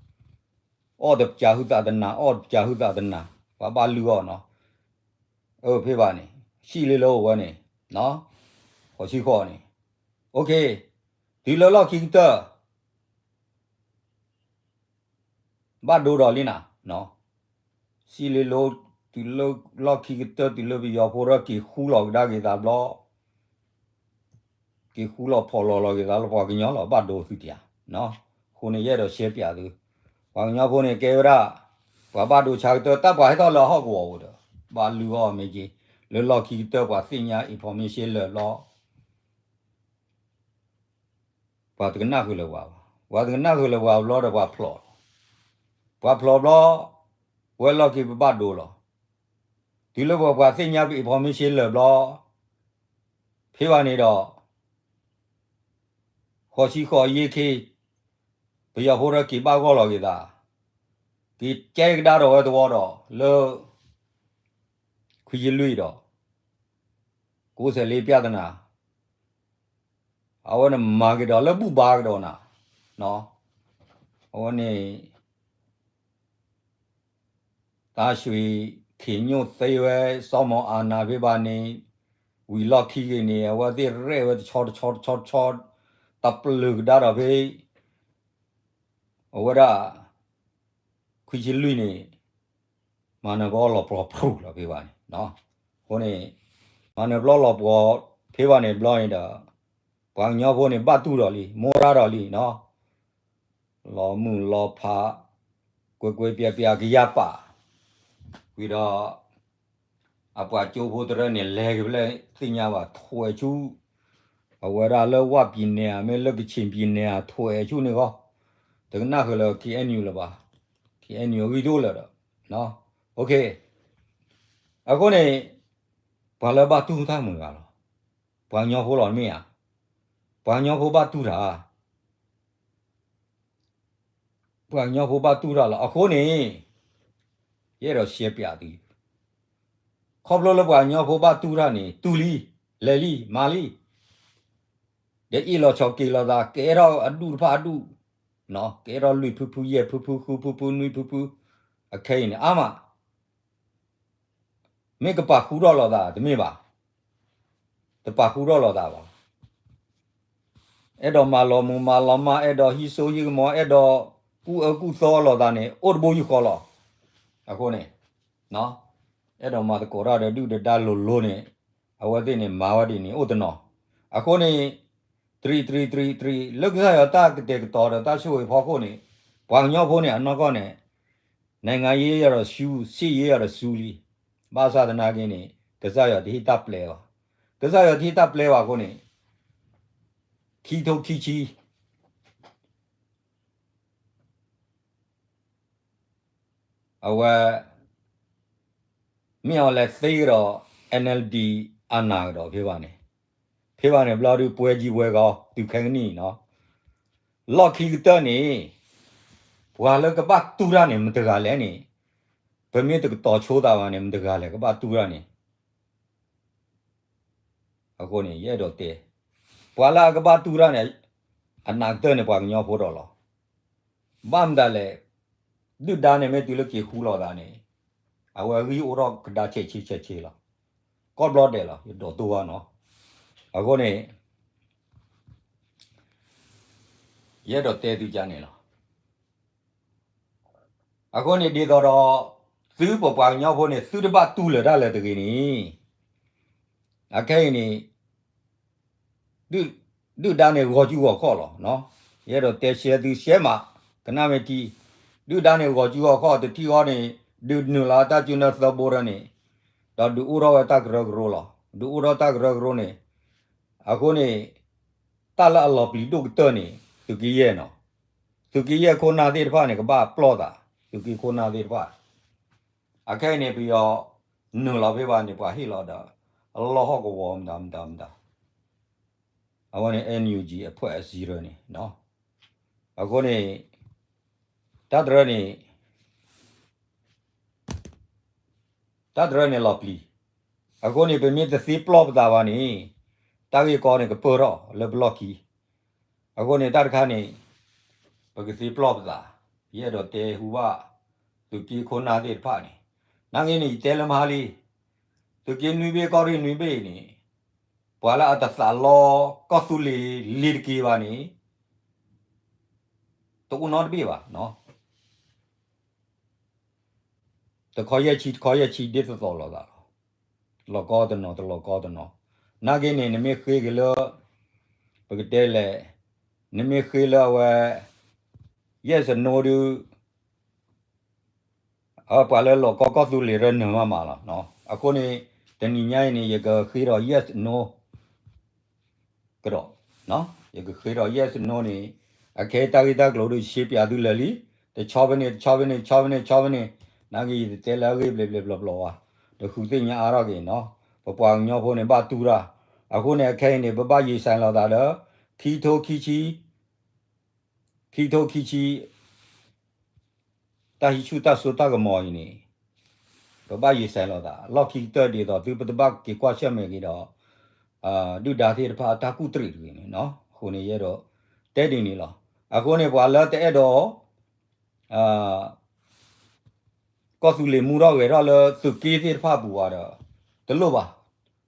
အီၣ်တပစၢဟုသးတနၤ အီၣ်တပစၢဟုသးတနၤ ပှၤဘၣ်လုၢ်အီၣ်နီၤ. အဖဲဘၣ်န့ၣ် ရှစ်လေးလုံး ဝဲန့ၣ် ဃိးဆံဃိးန့ၣ် OK, တုၤလၢလီၢ်ခံကတၢၢ် ဘၣ်ဒိဒီးလံနၤ, ရှစ်လေးလုံး တုၤလၢလီၢ်ခံကတၢၢ် တုၤလၢပယီၤဖိဒီးက့ၤဃူလီၤကဒါက့ၤသးဘျီ က့ၤဃူလီၤဖီၣ်လီၤလီၤက့ၤသးလၢပှၤကညီလီၤ ဘၣ်ဒိသုတယၤ, အဃိန့ၣ် ယအဲၣ်ဒိးရှဲပၠးသု, ပှၤကညီဖိန့ၣ်ကဲဝဲဒၣ် ပှၤဘၣ်ဒိဆါကတၢၢ် တၢ်ပှၤဟဲထီၣ်လၢအဟီၣ်ကဝီၤအိၣ်ဒီး ဘၣ်လုၢ်အီၣ်မ့ၢ်က့ၤ လၢလီၢ်ခံကတၢၢ် ပှၤသ့ၣ်ညါ information လၢာ်ဘျီ ပှၤတကနၣ်ဃုာ်လၢၤပှၤဘၣ်, ပှၤတကနၣ်ဃုာ်လၢၤပှၤဘျီဒီးပှၤဖျိးလီၤ, ပှၤဖျိးဘျီ ဝဲလီၢ်ခံပဘၣ်ဒိလီၤ, တုၤလၢပှၤပှၤသ့ၣ်ညါပ information လၢာ်ဘျီ ဖဲဘၣ်န့ၣ်ဒီး ဃိးဆံဃိးအယ့ၢ်ခ့ ပယီၤဖိဒီးက့ၤဘၣ်ဂီၢ်လီၤက့ၤသး, က့ၤကဲကဒါဒီးဝဲသဝီဒီး လၢ ခွံဆံလွံၢ်ဒီး ကိးဆဲးလ့ပျၢ်သနာ် အဝဲန့ၣ်မၤက့ၤဒီးလၢဘူၣ်ဘါကဒီးနၤ, အဝဲန့ၣ် သန်းရွှေ ခ့ညိၣ်သ့ဝဲ စီၤမီၣ်အာဏာဖဲဘၣ်န့ၣ် ဝံၤလီၢ်ခံဂ့ၤန့ၣ် အဝဲသ့ၣ်ရဲၣ်ဝဲတဆီတဆီတဆီတဆီ တပျုာ်ကဒါဒီးဖဲ အဝဲဒၣ် ခွံဆံလွံၢ်န့ၣ် မၤနၢၤပျီလီၤပှီၤဖုၣ်လီၤဖဲဘၣ်န့ၣ်, အဃိန့ၣ် မၤနၢၤပျီလီၤပှီၤဖဲဘၣ်န့ၣ်ဘျီန့ၣ်ဒီး ပှၤကညီဖိန့ၣ် ဘၣ်တူၢ်ဒီးလံ မိၢ်ရၢ်ဒီးလံနီၤ, လီၤမုၢ်လီၤဖး ကွဲးကွဲးပြားပြားကယၢ်ပာ်, ဝံၤဒီး အပှၤကၠိဖိတရၢန့ၣ် လဲၤက့ၤဖဲလဲၣ်သ့ၣ်ညါဘၣ် ထွဲးဆူ အဝဲဒၣ်လၢဝၣ်ပံၤနဲၣ်ဧါ မ့ၢ်လၢကဆ့ၣ်ပံၤနဲၣ်ဧါ ထွဲးဆူန့ၣ်ဂီၢ်, တကနၣ်ဃုာ်လၢ KNU လၢၤဘၣ်, KNU အဂံၢ်တအိၣ်လၢၤဒီး, အဃိန့ၣ် ပှၤလၢဘၣ်တူၢ်တၢ်မုာ်ဂၤလီၤ, ပှၤကညီဖိလီၤမ့ၢ်ဧါ, ပှၤကညီဖိဘၣ်တူၢ်တၢ်, ပှၤကညီဖိဘၣ်တူၢ်တၢ်လီၤ. အဃိန့ၣ် ယအဲၣ်ဒိးရှဲပၠးသု, ခီဖျိလၢပှၤကညီဖိဘၣ်တူၢ်တၢ်န့ၣ် တူၢ်လံ, လဲၤလံ, မၤလံ, ဒီးအ့ၣ်လိာ်ဆိးက့လိာ်သး, ကဲထီၣ်အဒူၣ်တဖၣ်အဒူၣ်, ကဲထီၣ်လွံၢ်ဖုဖု ယဲၢ်ဖုဖု ဃုဖုဖု နွံဖုဖု, အခဲအံၤန့ၣ် အါမး မ့ၢ်ကပာ်ဃူထီၣ်လိာ်သးတမ့ၢ်ဘၣ်, တပာ်ဃူထီၣ်လိာ်သးဘၣ်. အဲၣ်ဒိးမၤလီၤမူမၤလီၤမၢ်, အဲၣ်ဒိးဟံးစိဟံးကမီၤ, အဲၣ်ဒိးကူၣ်အၢကူၣ်သီလိာ်သးန့ၣ် အိၣ်တဘိယူၢ်ဃီလီၤ. အဃိန့ၣ် အဲၣ်ဒိးမၤသကိးတၢ်ဒီးဒုၣ်ဒါလိၤလိၤန့ၣ် အဝဲသ့ၣ်န့ၣ်မၤဝဲဒ်န့ၣ်အိၣ်တနီၤ. အဃိန့ၣ် တြံးတြံးတြံးတြံး လၢကစၢ်ယွၤတၢ်ကတဲာ်ကတီၤဒီးတၢ်ဆိၣ်ဂ့ၤဖီခိၣ်န့ၣ် ပှၤကညီဖိန့ၣ် အနီၢ်ကီၢ်န့ၣ် နိုင်ငံရေးအရတော့ရှုံး, စစ်ရေးအရတော့ရှုံးလံ. ဘၣ်ဆၣ်သနာ်က့န့ၣ် ကစၢ်ယွၤတဟ့ၣ်တၢ်ပျဲဘၣ်. ကစၢ်ယွၤတဟ့ၣ်တၢ်ပျဲဘၣ်အဃိန့ၣ် ခံထိခံဆံ အဝဲ မ့ၢ်အီၤလဲၤသ့ကဒီး NLD အနၢ်ကဒီးဖဲဘၣ်န့ၣ်, ဖဲဘၣ်န့ၣ်ဘျီဒုး ပွဲကြီးပွဲကောင်း တုၤခဲကနံၣ်နီၤ. လီၢ်ခံကတၢၢ်န့ၣ် ပှၤလၢကဘၣ်တူၢ်တၢ်န့ၣ် မတဂၤလဲၣ်န့ၣ်, ပမ့ၢ်တကတီၤဆိသးဘၣ်န့ၣ် မတဂၤလဲၣ် ကဘၣ်တူၢ်တၢ်န့ၣ် အဃိန့ၣ် ယအဲၣ်ဒိးတဲ, ပှၤလၢအကဘၣ်တူၢ်တၢ်န့ၣ် အနၢ်ကတၢၢ်န့ၣ် ပှၤကညီဖိဒီးလီၤ. ဘၣ်မတၤလဲၣ်, ဒုၣ်ဒါန့ၣ်မ့ၢ်တုၤလၢက့ၤဃူလိာ်သးန့ၣ် အဝဲဂံၢ်အိၣ်ထီၣ်ကဒါဆဲးဆဲးဆဲးဆဲးလီၤ. ကီၢ်ဘျီဒဲးလီၤ ယဒိးတိၢ်ဘၣ်နီၤ. အဃိန့ၣ် ယအဲၣ်ဒိးတဲသုကါန့ၣ်လီၤ. အဃိန့ၣ်ဒ်သိးဒီး သုပပှၤကညီဖိန့ၣ် သုတဘၣ်တူၢ်လၢၤတၢ်လၢၤတဂ့ၤန့ၣ်, အခဲအံၤန့ၣ် ဒုၣ်ဒါန့ၣ်ဂီၤစုဂီၤခီၣ်လီၤ. ယအဲၣ်ဒိးတဲရှဲသုရှဲမး, ကနၣ်မ့ၢ်ထံ, ဒုၣ်ဒါန့ၣ်ဂီၤစုဂီၤခီၣ်တထံၣ်ဃီန့ၣ် ဒုးနုာ်လီၤတၢ်စုနၢသၢဘိဒီးန့ၣ်, ဒီးဒုးအိၣ်ထီၣ်ဝဲတၢ်ကရၢကရိလီၤ. ဒုးအိၣ်ထီၣ်တၢ်ကရၢကရိန့ၣ်, အဃိန့ၣ် တၢ်လၢအလီၤပျံၤဒိၣ်ကတၢၢ်န့ၣ် သုးက့ယဲၢ်နီၤ, သုးက့ယဲၢ်ခိၣ်နၢ်သ့ၣ်တဖၣ်န့ၣ် ကဘၣ်ပျီၢ်သး, သုးက့ခိၣ်နၢ်သ့ၣ်တဖၣ်, အခဲအံၤန့ၣ် ပယီၤနုာ်လီၤဖဲဘၣ်န့ၣ် ပှၤဟ့ၣ်လီၤဒီး အလီၢ်ဟီၣ်ကဝီၤမတၤမတၤမတၤ, အဝဲန့ၣ် NUG အဖွဲ့အစည်းရၢန့ၣ်, အဃိန့ၣ် တၢ်တရၢန့ၣ် တၢ်တရၢန့ၣ်လီၤပျံၤ, အဃိန့ၣ် ပမ့ၢ်တသ့ပျီၢ်ပသးဘၣ်န့ၣ် တၢ်ဂ့ၢ်ကီန့ၣ်ကပၢၢ်ထီၣ်လၢပလီၢ်ခံ, အဃိန့ၣ် တၢ်တခါန့ၣ် ပကသ့ပျီၢ်ပသး, ယအဲၣ်ဒိးတဲဟူဘၣ် သုးက့ခိၣ်နၢ်သ့ၣ်တဖၣ်န့ၣ်, နာ်က့န့ၣ် ယတဲလၢမဟါလံ, သုးက့နွံဘ့ၣ်ကီၢ်ရ့ၣ်နွံဘ့ၣ်အံၤန့ၣ်, ပှၤလၢအတသးလီကီၢ်သူလ့ၤလ့ၤတက့ၤဘၣ်န့ၣ် တအိၣ်နီတဘ့ၣ်ဘၣ်, တခီယဲၢ်ဆံ တခီယဲၢ်ဆံ ဒ်သိးသိးလိာ်သးလီၤ. လီၤကီတနီၤ တလီၤကီတနီၤ, နာ်က့န့ၣ် နမ့ၢ်ဃ့က့ၤလၢ ပကတဲလဲၣ်, နမ့ၢ်ဃ့လၢအဝဲ yes no ဒုး ပှၤလၢလီၤကီကီၢ်သူလ့ၤရၢနၢၤမးမးလီၤ. အဃိန့ၣ် တနံၤညါအံၤန့ၣ် ယကဃ့ဒီး yes no ကဒီး, ယကဃ့ဒီး yes no န့ၣ်, အခဲအံၤတၢ်ဂ့ၢ်တၢ်ကျိၤဒုး ယရှဲပၠးသုလၢာ်လံ, တဆီဖဲန့ၣ် တဆီဖဲန့ၣ် တဆီဖဲန့ၣ် တဆီဖဲန့ၣ်, နာ်က့ယတတဲလၢအဂ့ၢ်ဘျဲးဘျဲးဘျီဘျီဘၣ်, တဃုသ့ၣ်ညါအါထီၣ်က့ၤနီၤ, ပပှၤကညီဖိန့ၣ်ဘၣ်တူၢ်တၢ်, အဃိန့ၣ် အခဲအံၤန့ၣ် ပဘၣ်ယံာ်စဲလိာ်သးဒီး ခံထိခံဆံ ခံထိခံဆံ တၢ်ဟံးဆူၣ်တၢ်စိတၢ်ကမီၤအံၤန့ၣ် ပဘၣ်ယံာ်စဲလိာ်သး လီၢ်ခံကတၢၢ်ဒ်သိး သုပတဘၣ်က့ၤကွၢ်ဆၢၣ်မဲာ်က့ၤဒီး ဒုၣ်ဒါသ့ၣ်တဖၣ်အတၢ်ကူၣ်တရံးတဂ့ၤန့ၣ်နီၤ. အဃိန့ၣ် ယအဲၣ်ဒိးတဲဒ်န့ၣ်လီၤ. အဃိန့ၣ် ပှၤလၢတအဲၣ်ဒိး ကီၢ်သူလ့ၤမူထီၣ်ဂဲၤထီၣ်လၢသုးက့သ့ၣ်တဖၣ်အပူၤဘၣ်ဒီး တလိၣ်ဘၣ်,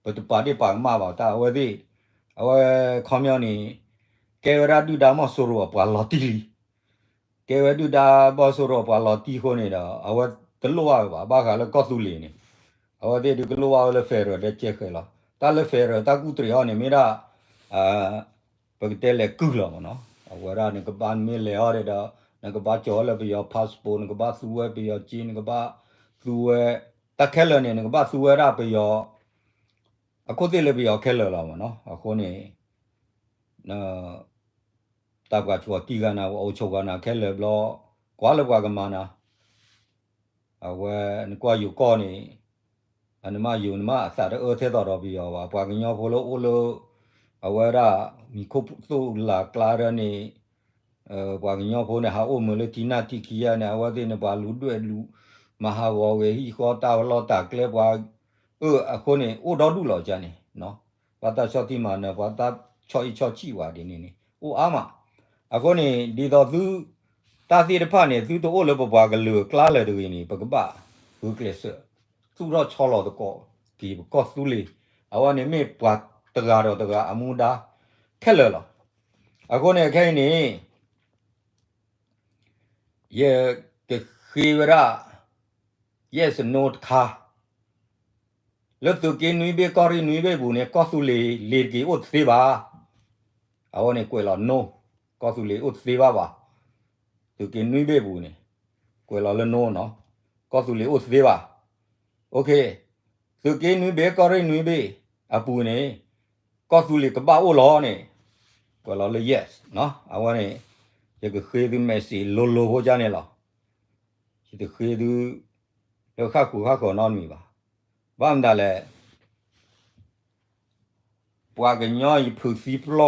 ပတပာ်ဒ့ၣ်ပာ်ကမၣ်ဘၣ်တၢ်အဝဲသ့ၣ်, အဝဲခီပညီန့ၣ် ကဲဝဲဒၣ်ဒုၣ်ဒါမီၢ်စိရိၤအပှၤလီၤတံၢ်လံ, ကဲဝဲဒုၣ်ဒါမီၢ်စိရိၤအပှၤလီၤတံၢ်အဃိန့ၣ်ဒီး အဝဲတလိၣ်ဘၣ်ဝဲဘၣ်, ဘၣ်ဃးလၢကီၢ်သူလ့ၤန့ၣ် အဝဲသ့ၣ်ဒုးကလိၣ်ဘၣ်ဝဲလၢ federal ဒီးကဲဃဲၤလီၤ. တၢ်လၢ federal တၢ်ကူၣ်တရံးအီၤန့ၣ် မ့ၢ်ဒၣ် ပကတဲလဲၤကုၢ်လီၤမ့ၢ်နီၤ. အဝဲဒၣ်နကဘၣ်မ့ၢ်လဲၤအီၤဒီး နကဘၣ်ကၠီၤလၢပယီၤ passport, နကဘၣ်သူဝဲပယီၤက့, နကဘၣ်သူဝဲ တၢ်ခဲလၢာ်န့ၣ် နကဘၣ်သူဝဲဒၣ်ပယီၤ အခိၣ်သ့ၣ်လၢပယီၤခဲလၢာ်လီၤမ့ၢ်နီၤ. အဃိန့ၣ် တၢ်ပှၤဆိးတံၢ်ဂၤနၤ ပှၤအိၣ်ဆိးဂၤနၤခဲလၢာ်ဘျီ ကွၢ်လၢပှၤကမၤနၤ အဝဲနကွၢ်ယိၤကီၢ်န့ၣ် နမ့ၢ်ယိၤ နမ့ၢ်အသးတအၢထဲသိးဒီးပယီၤဘၣ်. ပှၤကညီဖိလၢအိၣ်လၢ အဝဲဒၣ် မံၤခိၣ်သိၣ်လၢ်ကျါဒၣ်န့ၣ် ပှၤကညီဖိန့ၣ် ဟးအိၣ်မုာ်လၢထံနၢ်ထံခံယါန့ၣ် အဝဲသ့ၣ်န့ၣ် ပှၤလူၤဒွဲၣ်လူၤ မၤဟးဂီၤဝဲဟံၣ်ဃီတၢ်လီၢ်တၢ်ကျဲ ပှၤ အၢ အဃိန့ၣ် အိၣ်ဒီဒူၣ်လီၤကါန့ၣ် ပှၤတၢ်ဆီၣ်တံၢ်မၤနၢၤ ပှၤတၢ်ဆီၣ်အံၣ်ဆီၣ်ဆံၣ်ဝဲဒ်န့ၣ်န့ၣ် အိၣ်အါမး. အဃိန့ၣ် ဒ်သိးသု တၢ်သ့ၣ်တဖၣ်န့ၣ် သုတအိၣ်လၢပပှၤကလုာ်အကျါလၢၤတဂ့ၤန့ၣ် ပကဘၣ်ဂုာ်ကျဲးစၢး သူၣ်ထီၣ်ဆီလီၤသကိးက့ၤပကီၢ်သူလ့ၤ အဝဲန့ၣ်မ့ၢ်ပှၤတဂၤဒီးတဂၤအမူဒါ ခဲလၢာ်လီၤ. အဃိန့ၣ် ခဲအံၤန့ၣ် ယကဃ့ဝဲဒၣ် yes no တခါ လၢသုးက့နွံဘ့ၣ်ကီၢ်ရ့ၣ်နွံဘ့ၣ်အပူၤန့ၣ် ကီၢ်သူလ့ၤလ့ၤတက့ၤအိၣ်တသ့ဘၣ်. အဝဲန့ၣ်ကွဲးလီၤ no ကီၢ်သူလ့ၤအိၣ်တသ့ဘၣ်ဘၣ်. သုးက့နွံဘ့ၣ်အပူၤန့ၣ် ကွဲးလီၤလၢ no နီၤ ကီၢ်သူလ့ၤအိၣ်တသ့ဘၣ်. သုးက့နွံဘ့ၣ်ကီၢ်ရ့ၣ်နွံဘ့ၣ်အပူၤန့ၣ် ကီၢ်သူလ့ၤကဘၣ်အိၣ်လီၤန့ၣ် ကွဲးလီၤလၢ yes နီၤ အဝဲန့ၣ် ယကဃ့သု message လိၤလိၤဖိကါန့ၣ်လီၤ. ယတဃ့သု လၢဃၣ်ဃုာ်ဃၣ်ဃၢၤနီတမံၤဘၣ်. ဘၣ်မတၤလဲၣ် ပှၤကညီယဖုးသံပျီၢ်ဂီၤ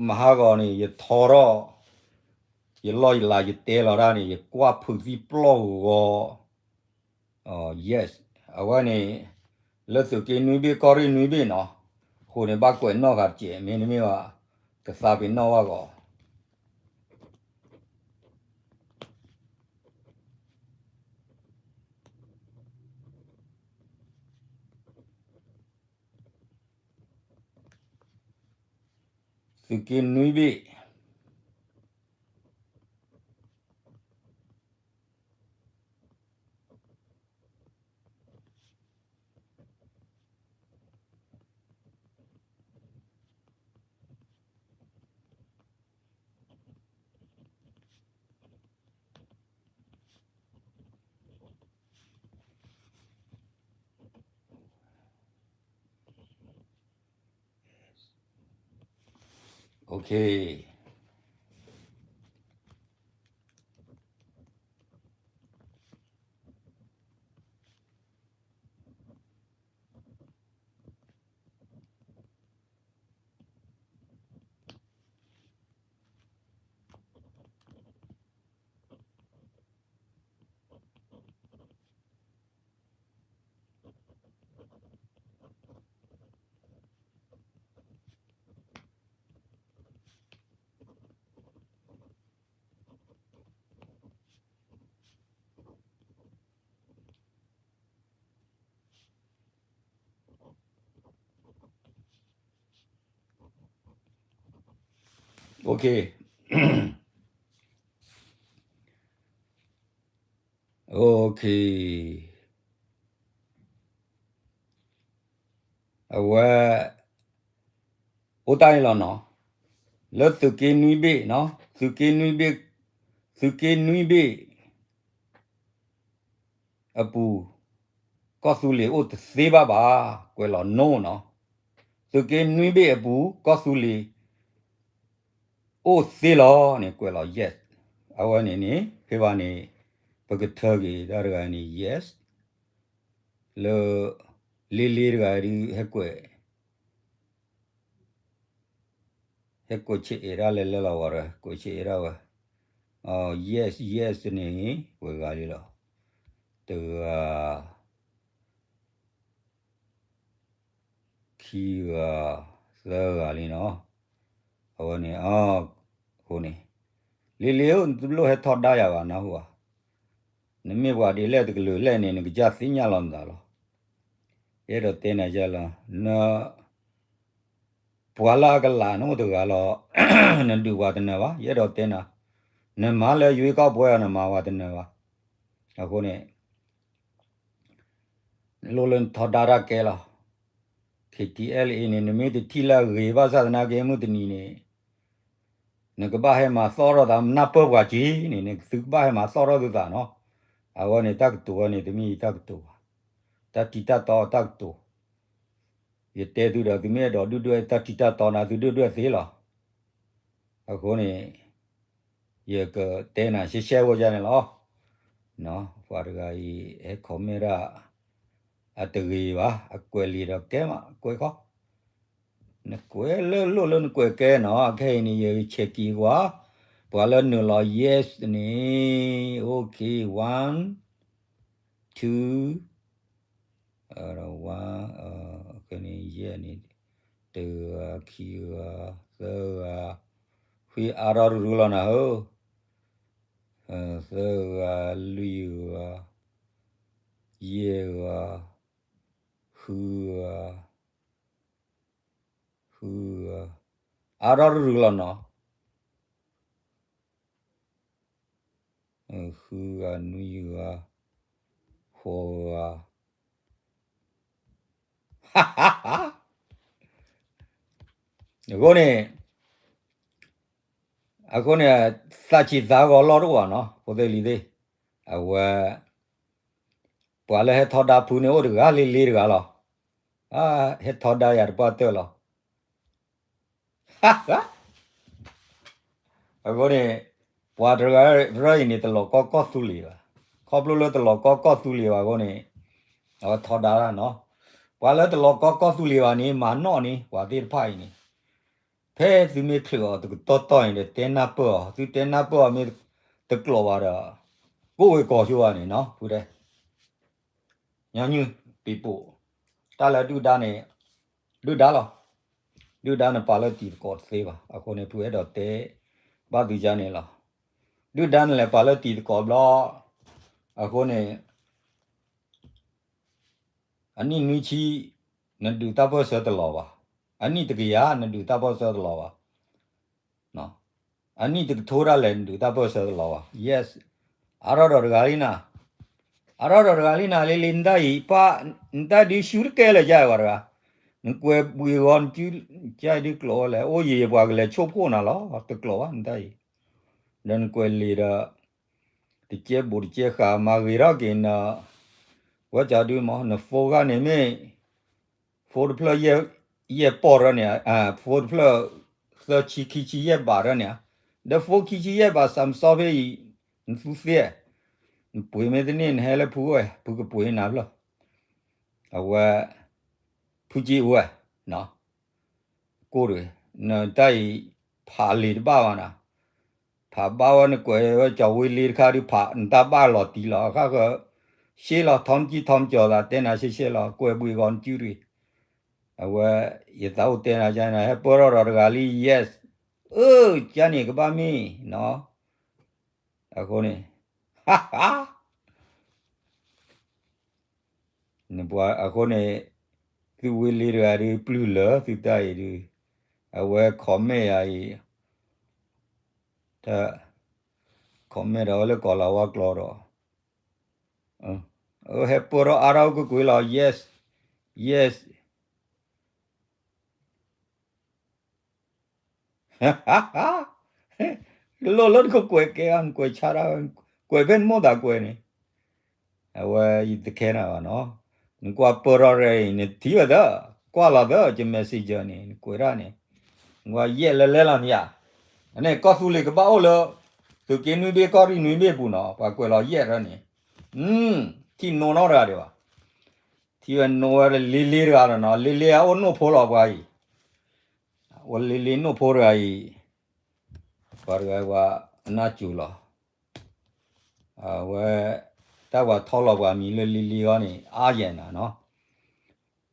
မဟါဂီၤန့ၣ် ယထီထီၣ် ယလီၢ်ယလၤယတဲလီၤတၢ်န့ၣ် ယကွၢ်ဖုးသံပျီၢ်ဂီၤ yes အဝဲန့ၣ် လၢသုးက့နွံဘ့ၣ်ကီၢ်ရ့ၣ်နွံဘ့ၣ်နီၤ အဃိန့ၣ် ဘၣ်ကွဲးနီၣ်ဃာ်တကဲး မ့တမ့ၢ်ဘၣ် ကသးပ့ၤနီၣ်ဘၣ်ဂီၤ သုးက့နွံဘ့ၣ် အဝဲ အိၣ်တၢ်အံၤလီၤနီၤ လၢသုးက့နွံဘ့ၣ်နီၤ သုးက့နွံဘ့ၣ် သုးက့နွံဘ့ၣ် အပူၤ ကီၢ်သူလ့ၤအိၣ်တသ့ဘၣ်ဘၣ် ကွဲးလီၤ no နီၤ သုးက့နွံဘ့ၣ်အပူၤ ကီၢ်သူလ့ၤ အိၣ်သ့လီၤန့ၣ် ကွဲးလီၤ yes အဝဲန့ၣ်န့ၣ် ဖဲဘၣ်န့ၣ် ပကထၢက့ၤတၢ်တဂၤန့ၣ် yes လၢ လ့လ့တဂၤဒုး ဟဲကွဲး ဟဲကွဲးဆဲးအဲၣ်ဒၣ်လဲၤလဲၤလီၤဝဲ ကွဲးဆဲးအဲၣ်ဒၣ်ဝဲ yes yes န့ၣ် ဝဲဂၤလံလီၤ တဂၤ ခံဂၤ သၢဂၤလံနီၤ အဝဲန့ၣ် အဃိန့ၣ် လ့လ့ဧၢ နတလိၣ်ဟဲထီဒါယၤဘၣ် နၢ်ဟူဧါ နမ့ၢ်ပှၤဒ်လဲၣ်တကလုာ်လဲၣ်န့ၣ် နကစၢ်သ့ၣ်ညါလီၤနသးလီၤ ယအဲၣ်ဒိးတဲနၤယဲလီၤ န ပှၤလၢအကလးနအိၣ်တဂၤလီၤ နဒုးပှၤတနၢၤဘၣ် ယအဲၣ်ဒိးတဲနၤ နမၤလၢယွ့ကီၢ်ပှဲၤအီၤ နမၤပှၤတနၢၤဘၣ် အဃိန့ၣ် နလိၣ်လၢနထီဒါတၢ်ကဲလီၤ ခ့တံအဲလ့အ့န့ၣ် နမ့ၢ်တထံၣ်လၢအဂ့ၤဘၣ်ဆၣ်သနာ်က့ မုၢ်တနံၤန့ၣ် နကဘၣ်ဟဲမၤသီၣ်ထီၣ်သး နၢ်ပၢၢ်ပှၤက့ၤန့ၣ် နသုကဘၣ်ဟဲမၤသီၣ်ထီၣ်သုသးနီၤ အဝဲန့ၣ် တၢ်ကတိၤဝဲန့ၣ် တမ့ၢ်ယတၢ်ကတိၤဘၣ် တၢ်ထံးတၢ်တီအတၢ်ကတိၤ ယတဲသုဒီး သုမ့ၢ်အဲၣ်ဒိးဒုၣ်ဒွဲၣ်တၢ်ထံးတၢ်တီနၤ သုဒုၣ်ဒွဲၣ်သ့လီၤ အဃိန့ၣ် ယကတဲနၤရှဲရှဲဖိယါန့ၣ်လီၤ ပှၤတဂၤအံၤ ဟဲ comment ဒၣ် အတဂ့ၤဘၣ် အကွဲးလံာ်ဒီးကဲမး ကွဲးခီ နကွဲးလၢလိၣ်လၢနကွဲးကဲနီၤ, ခဲအံၤန့ၣ် ယဆဲးက့ၤကွၢ်, ပှၤလၢနုာ်လီၤ yes န့ၣ် okay, one, two, one, ခဲန့ၣ် ယဲၢ်န့ၣ်, တဂၤ, ခံဂၤ, သၢဂၤ, ဃံအါထီၣ်တရူးလီၤနၤဧၢ, သၢဂၤ, လွံၢ်ဂၤ, ယဲၢ်ဂၤ, ဃုဂၤ, ဃုဂၤ, အါထီၣ်တရူးလီၤနီၤ, ဃုဂၤ, နွံဂၤ, ဃိးဂၤ, အဃိန့ၣ်, အဃိန့ၣ်, သးဆံးသးဂီၤလီၢ်တအိၣ်ဘၣ်နီၤ, ဖိသ့ၣ်လံၤသ့ၣ်, အဝဲ ပှၤလၢဟဲထီဒါဖုန့ၣ်အိၣ်တဂၤလံ လံတဂၤလီၤ. ဟဲထီဒါယၤတပှၢ်တၢၢ်လီၤ. အဃိန့ၣ်, ပှၤတဂၤရၢအံၤန့ၣ် တလီၤကီကီၢ်သူလ့ၤဘၣ်. ခီဖျိလၢတလီၤကီကီၢ်သူလ့ၤဘၣ်အဃိန့ၣ်, အဝဲထီဒါဒၣ်နီၤ. ပှၤလၢတလီၤကီကီၢ်သူလ့ၤဘၣ်န့ၣ် မၤနီၣ်န့ၣ် ပှၤသ့ၣ်တဖၣ်အံၤန့ၣ်, ဖဲသုမ့ၢ်ချုးအီၤတကတီၢ်တီၢ်န့ၣ်ဒီး တဲနၢ်ပၢၢ်အီၤ, သုတဲနၢ်ပၢၢ်အီၤမ့ၢ်တကျိးဘၣ်ဒီး, ကိးဝဲကီၤဆိဘၣ်န့ၣ်နီၤ, ဖုတဲ ညီနုၢ်ပံၤပိာ်, တၢ်လၢဒုၣ်ဒါန့ၣ်, ဒုၣ်ဒါလီၤ. ဒုၣ်ဒါန့ၣ်ပာ်လၢတံၤသကိးတသ့ဘၣ်. အဃိန့ၣ် ဖုအဲၣ်ဒိးတဲဘၣ်သုယါန့ၣ်လီၤ. ဒုၣ်ဒါန့ၣ်လဲၤပာ်လၢတံၤသကိးဘျီ, အဃိန့ၣ် အနံၣ်နွံဆံ, နဒုးတၢ်ပၢၢ်ဆၢတလီၤဘၣ်. အနံၣ်တကယၤ နဒုးတၢ်ပၢၢ်ဆၢတလီၤဘၣ်. အနံၣ်တကထိဒၣ်လဲာ် နဒုးတၢ်ပၢၢ်ဆၢတလီၤဘၣ်. Yes, အါထီၣ်ဒီးတဂၤလံနၤ, အါထီၣ်ဒီးတဂၤလံနၤ လံလံနတၢ်အံၤ, ပၢ်, နတၢ်ဒုးဆူတကဲလၢၤယါဝဲတဂၤ, နကွဲးဘှံးဂီၤနစု, ကဒုးကျိးဝဲလဲၣ်, အိၣ်ယံၤယပှၤကလဲၤဆိကမိၣ်နၤလီၤ, တကျိးဘၣ်နတၢ်အံၤ, ဒီးနကွဲးလံာ်ဒီး တကဲဘူးတကဲဃာ် မၤဂ့ၤထီၣ်က့ၤနၤ, ဝဲကဒုးမး နဖိဂၤန့ၣ်မ့ၢ်, ဖိတဖျၢၣ်ယဲၢ်ပီၢ်ရၢန့ၣ်, ဖိတဖျၢၣ်သၢဆံခံဆံယဲၢ်ဘးရၢန့ၣ်, ဒီးဖိခံဆံယဲၢ်ဘး စးမစီဖဲအံၤ, နသူသ့, နပှ့ၤမ့ၢ်တန့ၢ် နဟဲလၢဖုဝဲ, ဖုကပှ့ၤနၤဖျၢၣ်, အဝဲ, ဖုက့အိၣ်ဝဲ, ကိၢ်တဂ့ၤ, နတၢ်အံၤ, ဖးလံာ်တဘၣ်ဘၣ်နၤ, ဖးဘၣ်ဝဲနကွဲးဝဲကၠီၤဝံလ့တခါဒုးဖး နတၢ်ဘၣ်လီၤတံၢ်လီၤ အဃၣ်ဃၢၤ, ရှဲလီၤ ထီမကံၢ်ထီမကၠီၤသး တဲနၤရှဲရှဲလီၤ ကွဲးဘှံးဂီၤနစုတဂ့ၤ, အဝဲ, ယသးအိၣ်တဲနၤကန့ၣ် ဟဲပၢၢ်ထီၣ်ဒီးတဂၤလံ yes, အၢ, ကန့ၣ်ကဘၣ်မ့ၢ်နီၤ, အဃိန့ၣ် နပှၤအဃိန့ၣ်, သုဝံၤလံတဂၤဒုး ပျုၢ်လၢသုတၢ်အံၤဒုး, အဝဲ comment ယၤအံၤ, တၢ် comment ဒီးဝဲလၢကီၤလၤဝါကျိာ်ဒီး, ဟဲပၢၢ်ထီၣ်အါထီၣ်ကွ့ၢ်ကွ့ၢ်လီၤ yes, yes, လိၣ်လၢနကကွဲးကဲအီၤ နကွဲးဆါတၢ်ဝဲ, ကွဲးဖဲနမိၢ်သးကွဲးန့ၣ်, အဝဲယတခဲနၤဘၣ်နီၤ, နကွၢ်ပၢၢ်ထီၣ်ရဲအံၤ နထံၣ်ဝဲသၢ, ကွၢ်လီၤသၢ ယ messenger န့ၣ် နကွဲးတၢ်န့ၣ်, နကွၢ်ယဲၢ်လဲလဲလီၤန့ၣ်ဧါ, အန့ၣ်ကီၢ်သူလ့ၤကဘၣ်အိၣ်လၢ, သုးက့နွံဘ့ၣ်ကီၢ်ရ့ၣ်နွံဘ့ၣ်ပူၤနီၤ ပှၤကွဲးလီၤယဲၢ်ရၢန့ၣ်, ထံၣ်နိနီတဂၤဒံးဘၣ် ထံၣ်ဝဲနိဝဲလ့လ့တဂၤလီၤနီၤ လ့လ့အအိၣ်နိၣ်ဖိလီၤပှၤအံၤ, အိၣ်လ့လ့နိၣ်ဖိတဂၤအံၤ, ပှၤတဂၤပှၤအနၢ်စူၤလီၤ, အဝဲ, တၢ်ပှၤထီလီၤပှၤမံၤလၢလ့လ့အီၤန့ၣ် အါယဲၢ်နၤ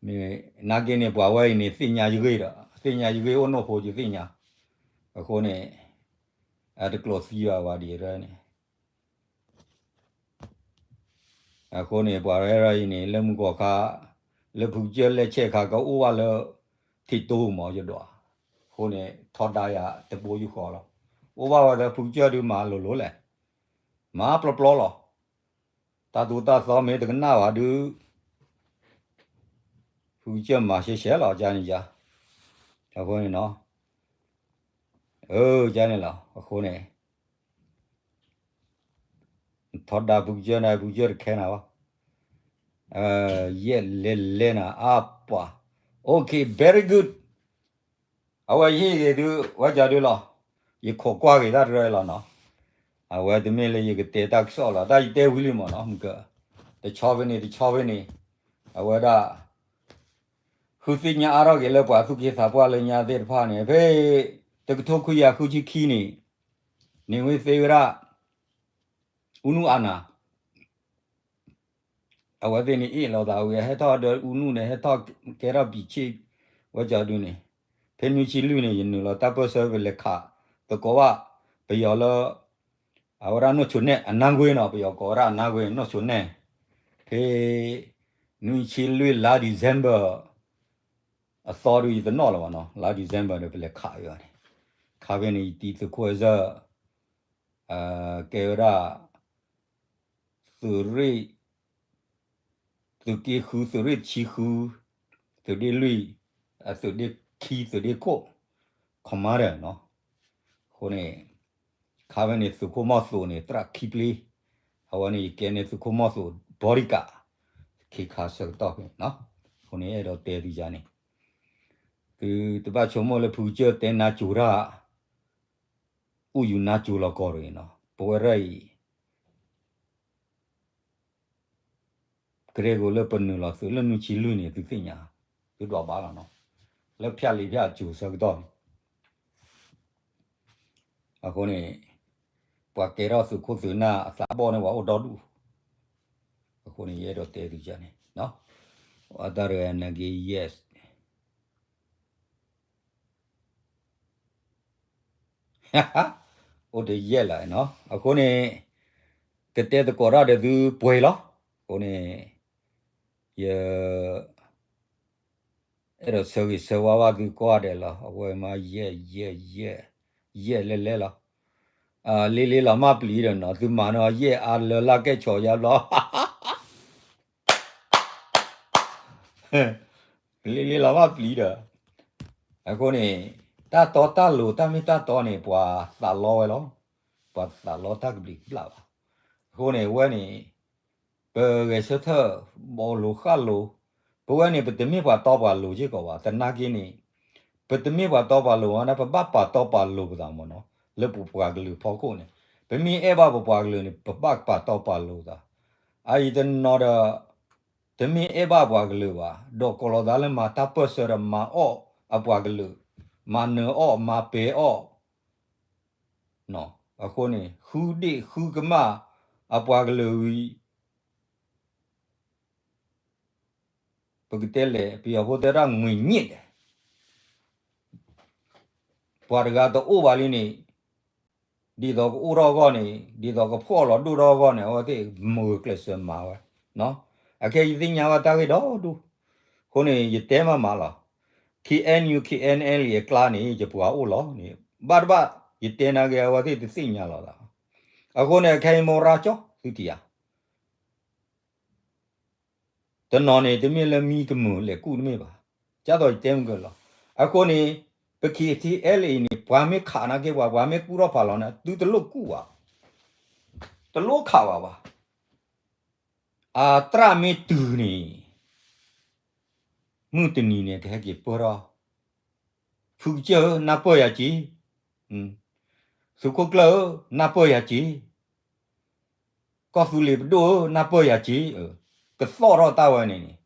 နီၤ, မ့ၢ်နာ်က့န့ၣ် ပှၤဝဲအံၤန့ၣ် သ့ၣ်ညါယဂ့ၢ်ဒီး သ့ၣ်ညါယဂ့ၢ်အိၣ်နိၣ်ဖိယသ့ၣ်ညါ, အဃိန့ၣ်, အတကျိးသံဘၣ်ဝဲဒ်န့ၣ် အဃိန့ၣ် ပှၤရဲၣ်ရဲၣ်အံၤန့ၣ် လၢမုၢ်ကီၢ်ခါ, လၢဖုကစၢၢ်လဲၤဆဲးခါကအိၣ်ဘၣ်လၢ, ထံၣ်တိၢ်မီၤယဒွး, အဃိန့ၣ် ထီဒါယၤတဘိယူၢ်ဃီလီၤ, အိၣ်ဘၣ်ဝဲလၢဖုကစၢၢ်ဒုးမၤလိၤလိၤလဲၣ်, မၤပျီပျီလီၤ, တၢ်သိၣ်တၢ်သီမ့ၢ်တကနၣ်ဘၣ်ဒုး ဖုကစၢၢ်မၤရှဲရှဲလီၤ ကန့ၣ်ယါ, အဃိန့ၣ်နီၤ, အၢ ကန့ၣ်လီၤ အဃိန့ၣ် ထီဒါဖုကစၢၢ်န့ၣ် ဖုကစၢၢ်တခဲနၤဘၣ်, ယဲၢ်လဲလဲနၤ အါပှၤ, okay, very good, အဝဲယဟ့ၣ်ဂ့ၤသု ဝဲကၠီဒုလီၤ, ယခိးကွၢ်က့ၤတၢ်တရၢလီၤနီၤ, အဝဲတမ့ၢ်လၢယကတဲတၢ်ကစီၣ်လီၤ တၢ်ယတဲဝံၤလံမ့ၢ်နီၤ မုၢ်ကၢ, တဆီဖဲန့ၣ် တဆီဖဲန့ၣ်, အဝဲဒၣ် ဖုသ့ၣ်ညါအါထီၣ်က့ၤလၢပှၤသူၣ်က့သးပှၢ်လၢညါသ့ၣ်တဖၣ်န့ၣ် ဖဲ တကထိခွံကယၤဃုဆံခံန့ၣ် န့ၣ်ဝ့သ့ဝဲဒၣ် ဦးနုအာဏာ အဝဲသ့ၣ်န့ၣ်အ့ၣ်လိာ်သးဝံၤ ဟဲထီၣ်ဒီးဦးနုန့ၣ် ဟဲထီၣ်ကဲထီၣ်ပံၤဆ့ၣ်ဝဲကၠီဒုန့ၣ် ဖဲနွံဆံလွံၢ်န့ၣ် ယနုာ်လီၤတၢ်ပၢၢ်ဆၢပလဲၤခးသကိးဘၣ် ပယီၤလၢ အဝဲဒၣ်နီၢ်ဆိနဲၣ် အနါကွ့နီၤ ပယီၤကိးဝဲဒၣ်အနါကွ့ နီၢ်ဆိနဲၣ် ဖဲ နွံဆံလွံၢ်လါ December အသီဒုးယတနီၣ်လၢၤဘၣ်နီၤ လါ December ဒီးပလဲၤခးဝဲဘၣ်န့ၣ် ခးဖဲန့ၣ် ယတံၤသုးခိၣ်စၢၢ် ကဲဝဲဒၣ် သုးရ့ၣ် သုးက့ဃု သုးရ့ၣ်တဆံဃု သုးဒ့လွံၢ် အသုးဒ့ခံ သုးဒ့ခိၣ် commander နီၤ အဃိန့ၣ် ခါဖဲန့ၣ် သုးခိၣ်မီၢ်သိးန့ၣ် သရၣ်ခံပျ့ အဝဲန့ၣ် ယကဲန့ၢ်သုးခိၣ်မီၢ်သိး bodyguard ခ့ခါဆၢကတီၢ်ဖဲန့ၣ်နီၤ အဃိန့ၣ် အဲၣ်ဒိးတဲသုယၤန့ၣ် သုတဘၣ်ဆိကမိၣ်လၢဖုကစၢၢ်တဲနါစိၤတၢ် အိၣ်ယူၤနါစိၤလီၤကီၢ်တဂ့ၤနီၤ ပဝဲဒၣ်အံၤ ကရၢခိၣ်လၢပနုာ်လီၤသုးလၢနွံဆံလွံၢ်န့ၣ် သုသ့ၣ်ညါ သုဒွးဘၣ်လီၤနီၤ လၢဖၠၣ်လံၤဖၠၣ်စိၤဆၢကတီၢ်န့ၣ် အဃိန့ၣ် ပှၤကဲထီၣ်သုးခိၣ်သုးနၢ်အသးဘီၣ်န့ၣ် ပှၤအိၣ်ဒီဒူၣ် အဃိန့ၣ် ယအဲၣ်ဒိးတဲသုန့ၣ် အတၢ်ရနက့ yes အိၣ်တယဲၢ်လၢၤနီၤ အဃိန့ၣ် ကတဲသကိးတၢ်ဒီးသုပှဲၤလီၤ အဃိန့ၣ် ယ အဲၣ်ဒိးဆၢဂ့ၤဆၢဝါဘၣ်သုကိးဂၤဒဲးလီၤ အဝဲမး ယဲၢ် ယဲၢ် ယဲၢ် ယဲၢ်လဲၣ်လဲၣ်လီၤ လ့လ့လီၤမၢ်ပျံၤဒီးနီၤ သုမၤနီၤ ယဲၢ်အါလၢလၢ်ကဲၣ်ဆိးယါဘျီ လ့လ့လီၤမၢ်ပျံၤဒီး အဃိန့ၣ် တၢ်တီတၢ်လိၤတၢ်မ့ၢ်တၢ်တီန့ၣ် ပှၤသးလီဝဲလီၤ ပှၤသးလီတၢ်ကဘျံးကဘျၣ်ဘၣ် အဃိန့ၣ် အဝဲန့ၣ် ပဂဲၤဆၢထၢၣ် ဘီလိၤဃၣ်လိၤ ပဝဲန့ၣ် ပတမ့ၢ်ပှၤတီပှၤလိၤစ့ၢ်ကီးဘၣ် သနာ်က့န့ၣ် ပတမ့ၢ်ပှၤတီပှၤလိၤဘၣ်န့ၣ် ပဘၣ်ပာ်တီပာ်လိၤပသးမ့ၢ်နီၤ လၢပပှၤကလုာ်ဖီခိၣ်န့ၣ် ပမ့ၢ်အဲၣ်ဘၣ်ပပှၤကလုာ်န့ၣ် ပဘၣ်ပာ်တီပာ်လိၤသး အအံၤတနီၤဒီး တမ့ၢ်အဲၣ်ဘၣ်ပှၤကလုာ်ဘၣ် ဒီးကိးလီၤသးလၢမၤတၢ်ပၢၢ်ဆၢဒီးမၤအီၣ်အပှၤကလုာ် မၤနၢၤအီၣ် မၤပဲာ်အီၣ် အဃိန့ၣ် ဃုဒ့ၣ်ဃုကမၣ် အပှၤကလုာ်ဝံၤ ပကတဲလဲၣ် ပယီၤဖိတဲဒၣ် ငွေညှစ် ဒဲး ပှၤတဂၤတအိၣ်ဘၣ်လံန့ၣ် ဒ်သိးကအိၣ်ထီၣ်အဂီၢ်န့ၣ် ဒ်သိးကဖှီၣ်လီၤဒိၣ်ထီၣ်အဂီၢ်န့ၣ် အဝဲသ့ၣ်မၤဂၢၢ်ကျဲးစၢးမၤဝဲ အခဲအံၤယသ့ၣ်ညါဘၣ်တၢ်ဂ့ၢ်ဒီဒူၣ် အဃိန့ၣ် ယတဲမးမးလီၤ ခ့ၣ်အဲၣ်ယူၣ် ခ့ၣ်အဲၣ်အဲၣ်လံ အကျါန့ၣ် ယပှၤအိၣ်လီၤန့ၣ် ဘၣ်တဘၣ် ယတဲနာ်က့ အဝဲသ့ၣ်တသ့ၣ်ညါလီၤသး အဃိန့ၣ် အခဲအံၤမိၢ်ရၢကၠီ သုထံၣ်ဧါ တနီၤန့ၣ် တမ့ၢ်လၢမံကမုာ်လဲၤကူၣ်တမ့ၢ်ဘၣ်, ကၢ်သိးယတဲမုၢ်ကလီၤ. အဃိန့ၣ် ပခံထံအဲလံန့ၣ် ပှၤမ့ၢ်ခးနာ်က့ ပှၤ ပှၤမ့ၢ်ကူၣ်ထီၣ်ဖးလီၤန့ၣ် သုတလိၣ်ကူၣ်ဘၣ်, တလိၣ်ခးဘၣ်ဘၣ်. အသရၣ်မ့ၢ်တုၤန့ၣ် မုၢ်တနံၤန့ၣ် ကဟဲက့ၤပၢၢ်ထီၣ်, ဖုကစၢၢ်ဧၢ နၢ်ပၢၢ်ယၤက့ၤ, သုးခိၣ်ကျၢၢ်ဧၢ နၢ်ပၢၢ်ယၤက့ၤ, ကီၢ်သူလ့ၤပဒိၣ်ဧၢ နၢ်ပၢၢ်ယၤက့ၤ, ကသီၣ်ထီၣ်တၢ်ဝဲန့ၣ်န့ၣ်,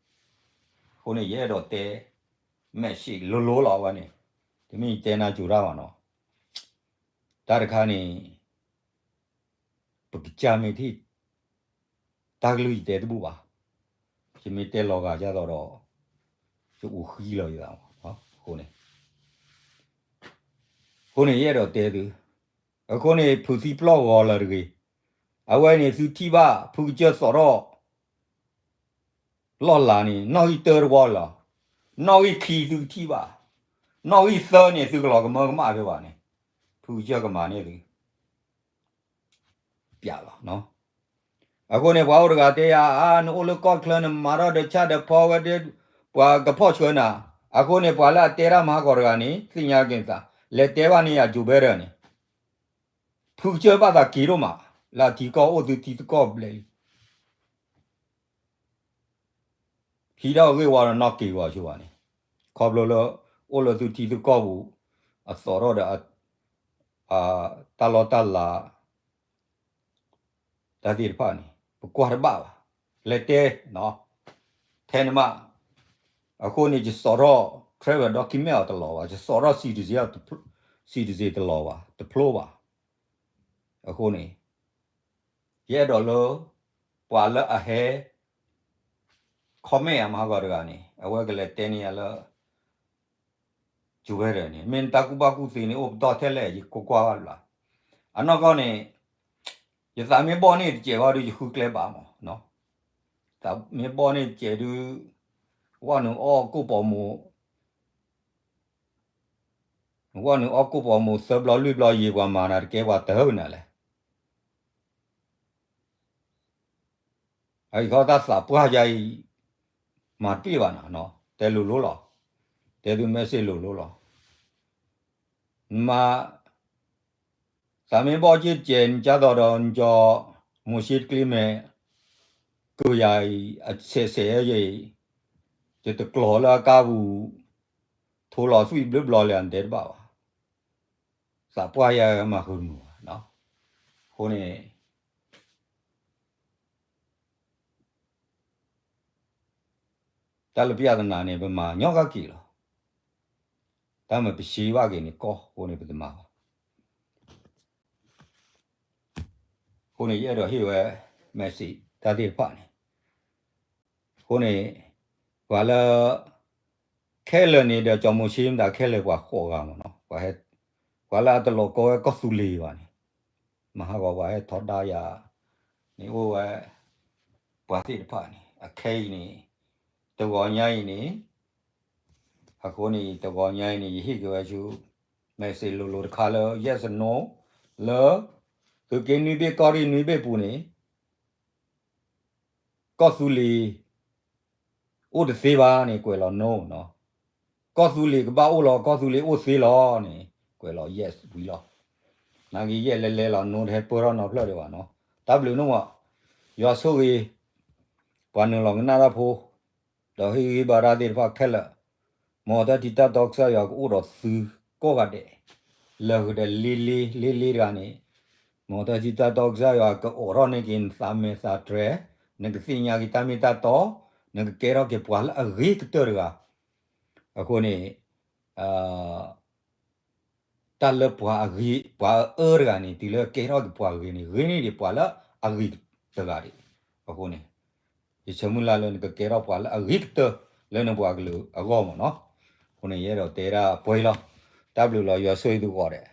အဃိန့ၣ် ယအဲၣ်ဒိးတဲ message လိၤလိၤလီၤဝဲန့ၣ်, တမ့ၢ်ယတဲနၤစူၤတၢ်ဘၣ်နီၤ, တၢ်တခါန့ၣ် ပကစၢ်မ့ၢ်ထံၣ် တၢ်ကလုၢ်ယတဲတဘူၣ်ဘၣ်, ယမ့ၢ်တဲလီၤဂာ်ဒ်သိးဒီး ယအိၣ်ဃံလီၤယသး, အဃိန့ၣ် အဃိန့ၣ် ယအဲၣ်ဒိးတဲသု, အဃိန့ၣ် ဖုးသံပျီၢ်ဂီၤလၢတဂ့ၤ, အဝဲန့ၣ်သုထံၣ်ဘၣ် ဖုကစၢၢ်သီၣ်ထီၣ် လီၢ်လၤန့ၣ် နီၣ်ဂံၢ်တၢတဝီလီၤ, နီၣ်ဂံၢ်ခံသုကထံၣ်ဘၣ်, နီၣ်ဂံၢ်သၢန့ၣ် သုကလီၤကမၢကမၣ်ဖဲဘၣ်န့ၣ်, ဖုကစၢၢ်ကမၤန့ၢ်သု ပျးလီၤ. အဃိန့ၣ် ပှၤအိၣ်တဂၤတဲယၤ အါ နအိၣ်လၢကီၢ်ချၢ နမၤထီၣ်ဒီးဆၣ်ဒီးဖီဝဲဒၣ် ပှၤကဖီၣ်ဆှၢနၤ, အဃိန့ၣ် ပှၤလၢအတဲတၢ်မၤဟးဂီၤတဂၤန့ၣ် သ့ၣ်ညါက့ၤသး, လဲၤတဲဘၣ်န့ၢ်ယၤ Joe Biden န့ၣ်, ဖုကစၢၢ်ဘၣ်သးက့ၤဒိၣ်မး, လၢအထံကီၢ်အိၣ်သုထံသကိးဘျဲၣ်လံ ဟံးထီၣ်ဂ့ၢ်ဝီဒီးနီၢ်က့ၤဝီဆိဘၣ်န့ၣ်, ခီဖျိလၢ အိၣ်လၢသုထံသုကီၢ်ပူၤ အသီၣ်ထီၣ်ဒီး တၢ်လီၢ်တၢ်လၤ တၢ်သ့ၣ်တဖၣ်န့ၣ် ပကွၢ်တဘၣ်ဘၣ်, လဲၤတဲ ထဲန့ၣ်မး အဃိန့ၣ် ယစိာ်ထီၣ် travel document အီၤတလီၤဘၣ်, ယစိာ်ထီၣ် citizen, citizen တလီၤဘၣ်, တဖျိဘၣ်. အဃိန့ၣ် ယအဲၣ်ဒိးလၢ ပှၤလၢအဟဲ comment အမၤဟးဂီၤတဂၤန့ၣ် အဝဲကလဲၤတဲန့ၢ်ယၤလၢ ကဝဲဒၣ်န့ၣ် မ့ၢ်နတၢ်ကူၣ်ဘၣ်ကူၣ်သ့န့ၣ် အိၣ်ပတီၢ်ထဲလဲၣ် ယကွၢ်ကွၢ်ဘၣ်လၢ်. အနီၢ်ကီၢ်န့ၣ် ယသးမ့ၢ်ဘီၣ်န့ၢ်တစဲးဘၣ်ဒီး ယဃုကျဲဘၣ်မး, သးမ့ၢ်ဘီၣ်န့ၢ်တစဲးဒုး ဝဲနုာ်အီၣ်ကိၣ်ပိာ်မူ ဝဲနုာ်အီၣ်ကိၣ်ပိာ်မူ သၢဘျီလွံၢ်ဘျီယံာ် ပှၤမၤနၤတကဲ ပှၤတဟၢနၤလဲၣ်. အအံၤခီတၢ်သးပှၢ်ယၤအံၤ မၤတပ့ၢ်ဘၣ်နၤ, တဲလိၤလိၤလီၤ, တဲသု message လိၤလိၤလီၤ. နမၤ သးမ့ၢ်ဘီၣ်က့ၢ်တစဲး နကၢ်သိးဒီး နကၠီ မိၤၡ့တကျ့မဲာ် ကၢယၤအံၤ အဆဲးဆဲးယဲအံၤ ယတကျီၤလၢအကါပူၤ ထိလီၤသွံၣ်ဘျၢဘျီလဲၣ် နတဲတဘၣ်ဘၣ်. သးပှၢ်ယၤမၤဃုာ်တမုာ်ဘၣ်. အဃိန့ၣ် တၢ်လၢပျၢ်သနာ်န့ၣ် ပမၤညီကက့ၤလီၤ. တၢ်မ့ၢ်ပရှဲဘၣ်က့ၤန့ၣ်ကီၢ်အဃိန့ၣ် ပတမၤဘၣ်. အဃိန့ၣ် ယအဲၣ်ဒိးဟ့ၣ်ဝဲ message တၢ်သ့ၣ်တဖၣ်န့ၣ်, အဃိန့ၣ် ပှၤလၢ ခဲလၢာ်န့ၣ်ဒီး ကၠီမိၤၡ့မတၤခဲလၢာ် ပှၤဃိးဂၤမးနီၤ, ပှၤလၢအတလီၤကီဝဲကီၢ်သူလ့ၤဘၣ်န့ၣ်, မၤဟးဂီၤပှၤဟဲထီဒါယၤ န့ၣ်အိၣ်ဝဲ ပှၤသ့ၣ်တဖၣ်န့ၣ် အခဲအံၤန့ၣ် တဂီၤညါအံၤန့ၣ် အဃိန့ၣ် တဂီၤညါအံၤန့ၣ် ယဟ့ၣ်က့ၤဝဲဆူ message လိၤလိၤတခါလၢ yes or no လၢ သုးက့နွံဘ့ၣ်ကီၢ်ရ့ၣ်နွံဘ့ၣ်ပူၤန့ၣ် ကီၢ်သူလ့ၤ အိၣ်တသ့ဘၣ်န့ၣ် ကွဲးလီၤ no နီၤ. ကီၢ်သူလ့ၤကဘၣ်အိၣ်လီၤ ကီၢ်သူလ့ၤအိၣ်သ့လီၤန့ၣ် ကွဲးလီၤ yes ဝံၤလီၤ. နာ်က့ yes လဲၤလဲၤလီၤ no တဟဲပၢၢ်ထီၣ်နီတဖျၢၣ်ဒံးဘၣ်နီၤ. တၢ်ဘျုးနီၢ်မး ယွၤဆိၣ်ဂ့ၤ ပှၤနုာ်လီၤကနၣ်တၢ်ဖိ ဒီးဟ့ၣ်ဂံၢ်ဟ့ၣ်ဘါတၢ်သ့ၣ်တဖၣ်ခဲလၢာ်, မ်တၢ်ထံတၢ်တီကစၢ်ယွၤကအိၣ်ဒီးသုကိးဂၤဒဲး, လၢာ်ဂ့ၤဒီးလ့လ့ လ့လ့တဂၤန့ၣ်, မ်တၢ်ထံတၢ်တီကစၢ်ယွၤကအိးထီၣ်န့ၢ်က့ၤနသးမဲာ်သးတြဲၤ, နကသ့ၣ်ညါက့ၤတၢ်မ့ၢ်တၢ်တီ, နကကဲထီၣ်က့ၤပှၤလၢအဂ့ၤကတၢၢ်တဂၤ, အဃိန့ၣ် တၢ်လၢပှၤအဂ့ၤ ပှၤအအၢတဂၤန့ၣ် တုၤလၢကဲထီၣ်က့ၤပှၤဂ့ၤန့ၣ် ဂ့ၤန့ၢ်ဒံးပှၤလၢအဂ့ၤတဂၤဒံး. အဃိန့ၣ် ယဆၢမုၢ်လၢ်လၢနကကဲထီၣ်ပှၤလၢအဂ့ၤကတၢၢ်လၢနပှၤကလုာ်အဂီၢ်မးနီၤ. အဃိန့ၣ် ယအဲၣ်ဒိးတဲဒၣ်ပှဲၤလီၤ. တၢ်ဘျုးလီၤ ယွၤဆိၣ်ဂ့ၤသုကိးဂၤဒဲး.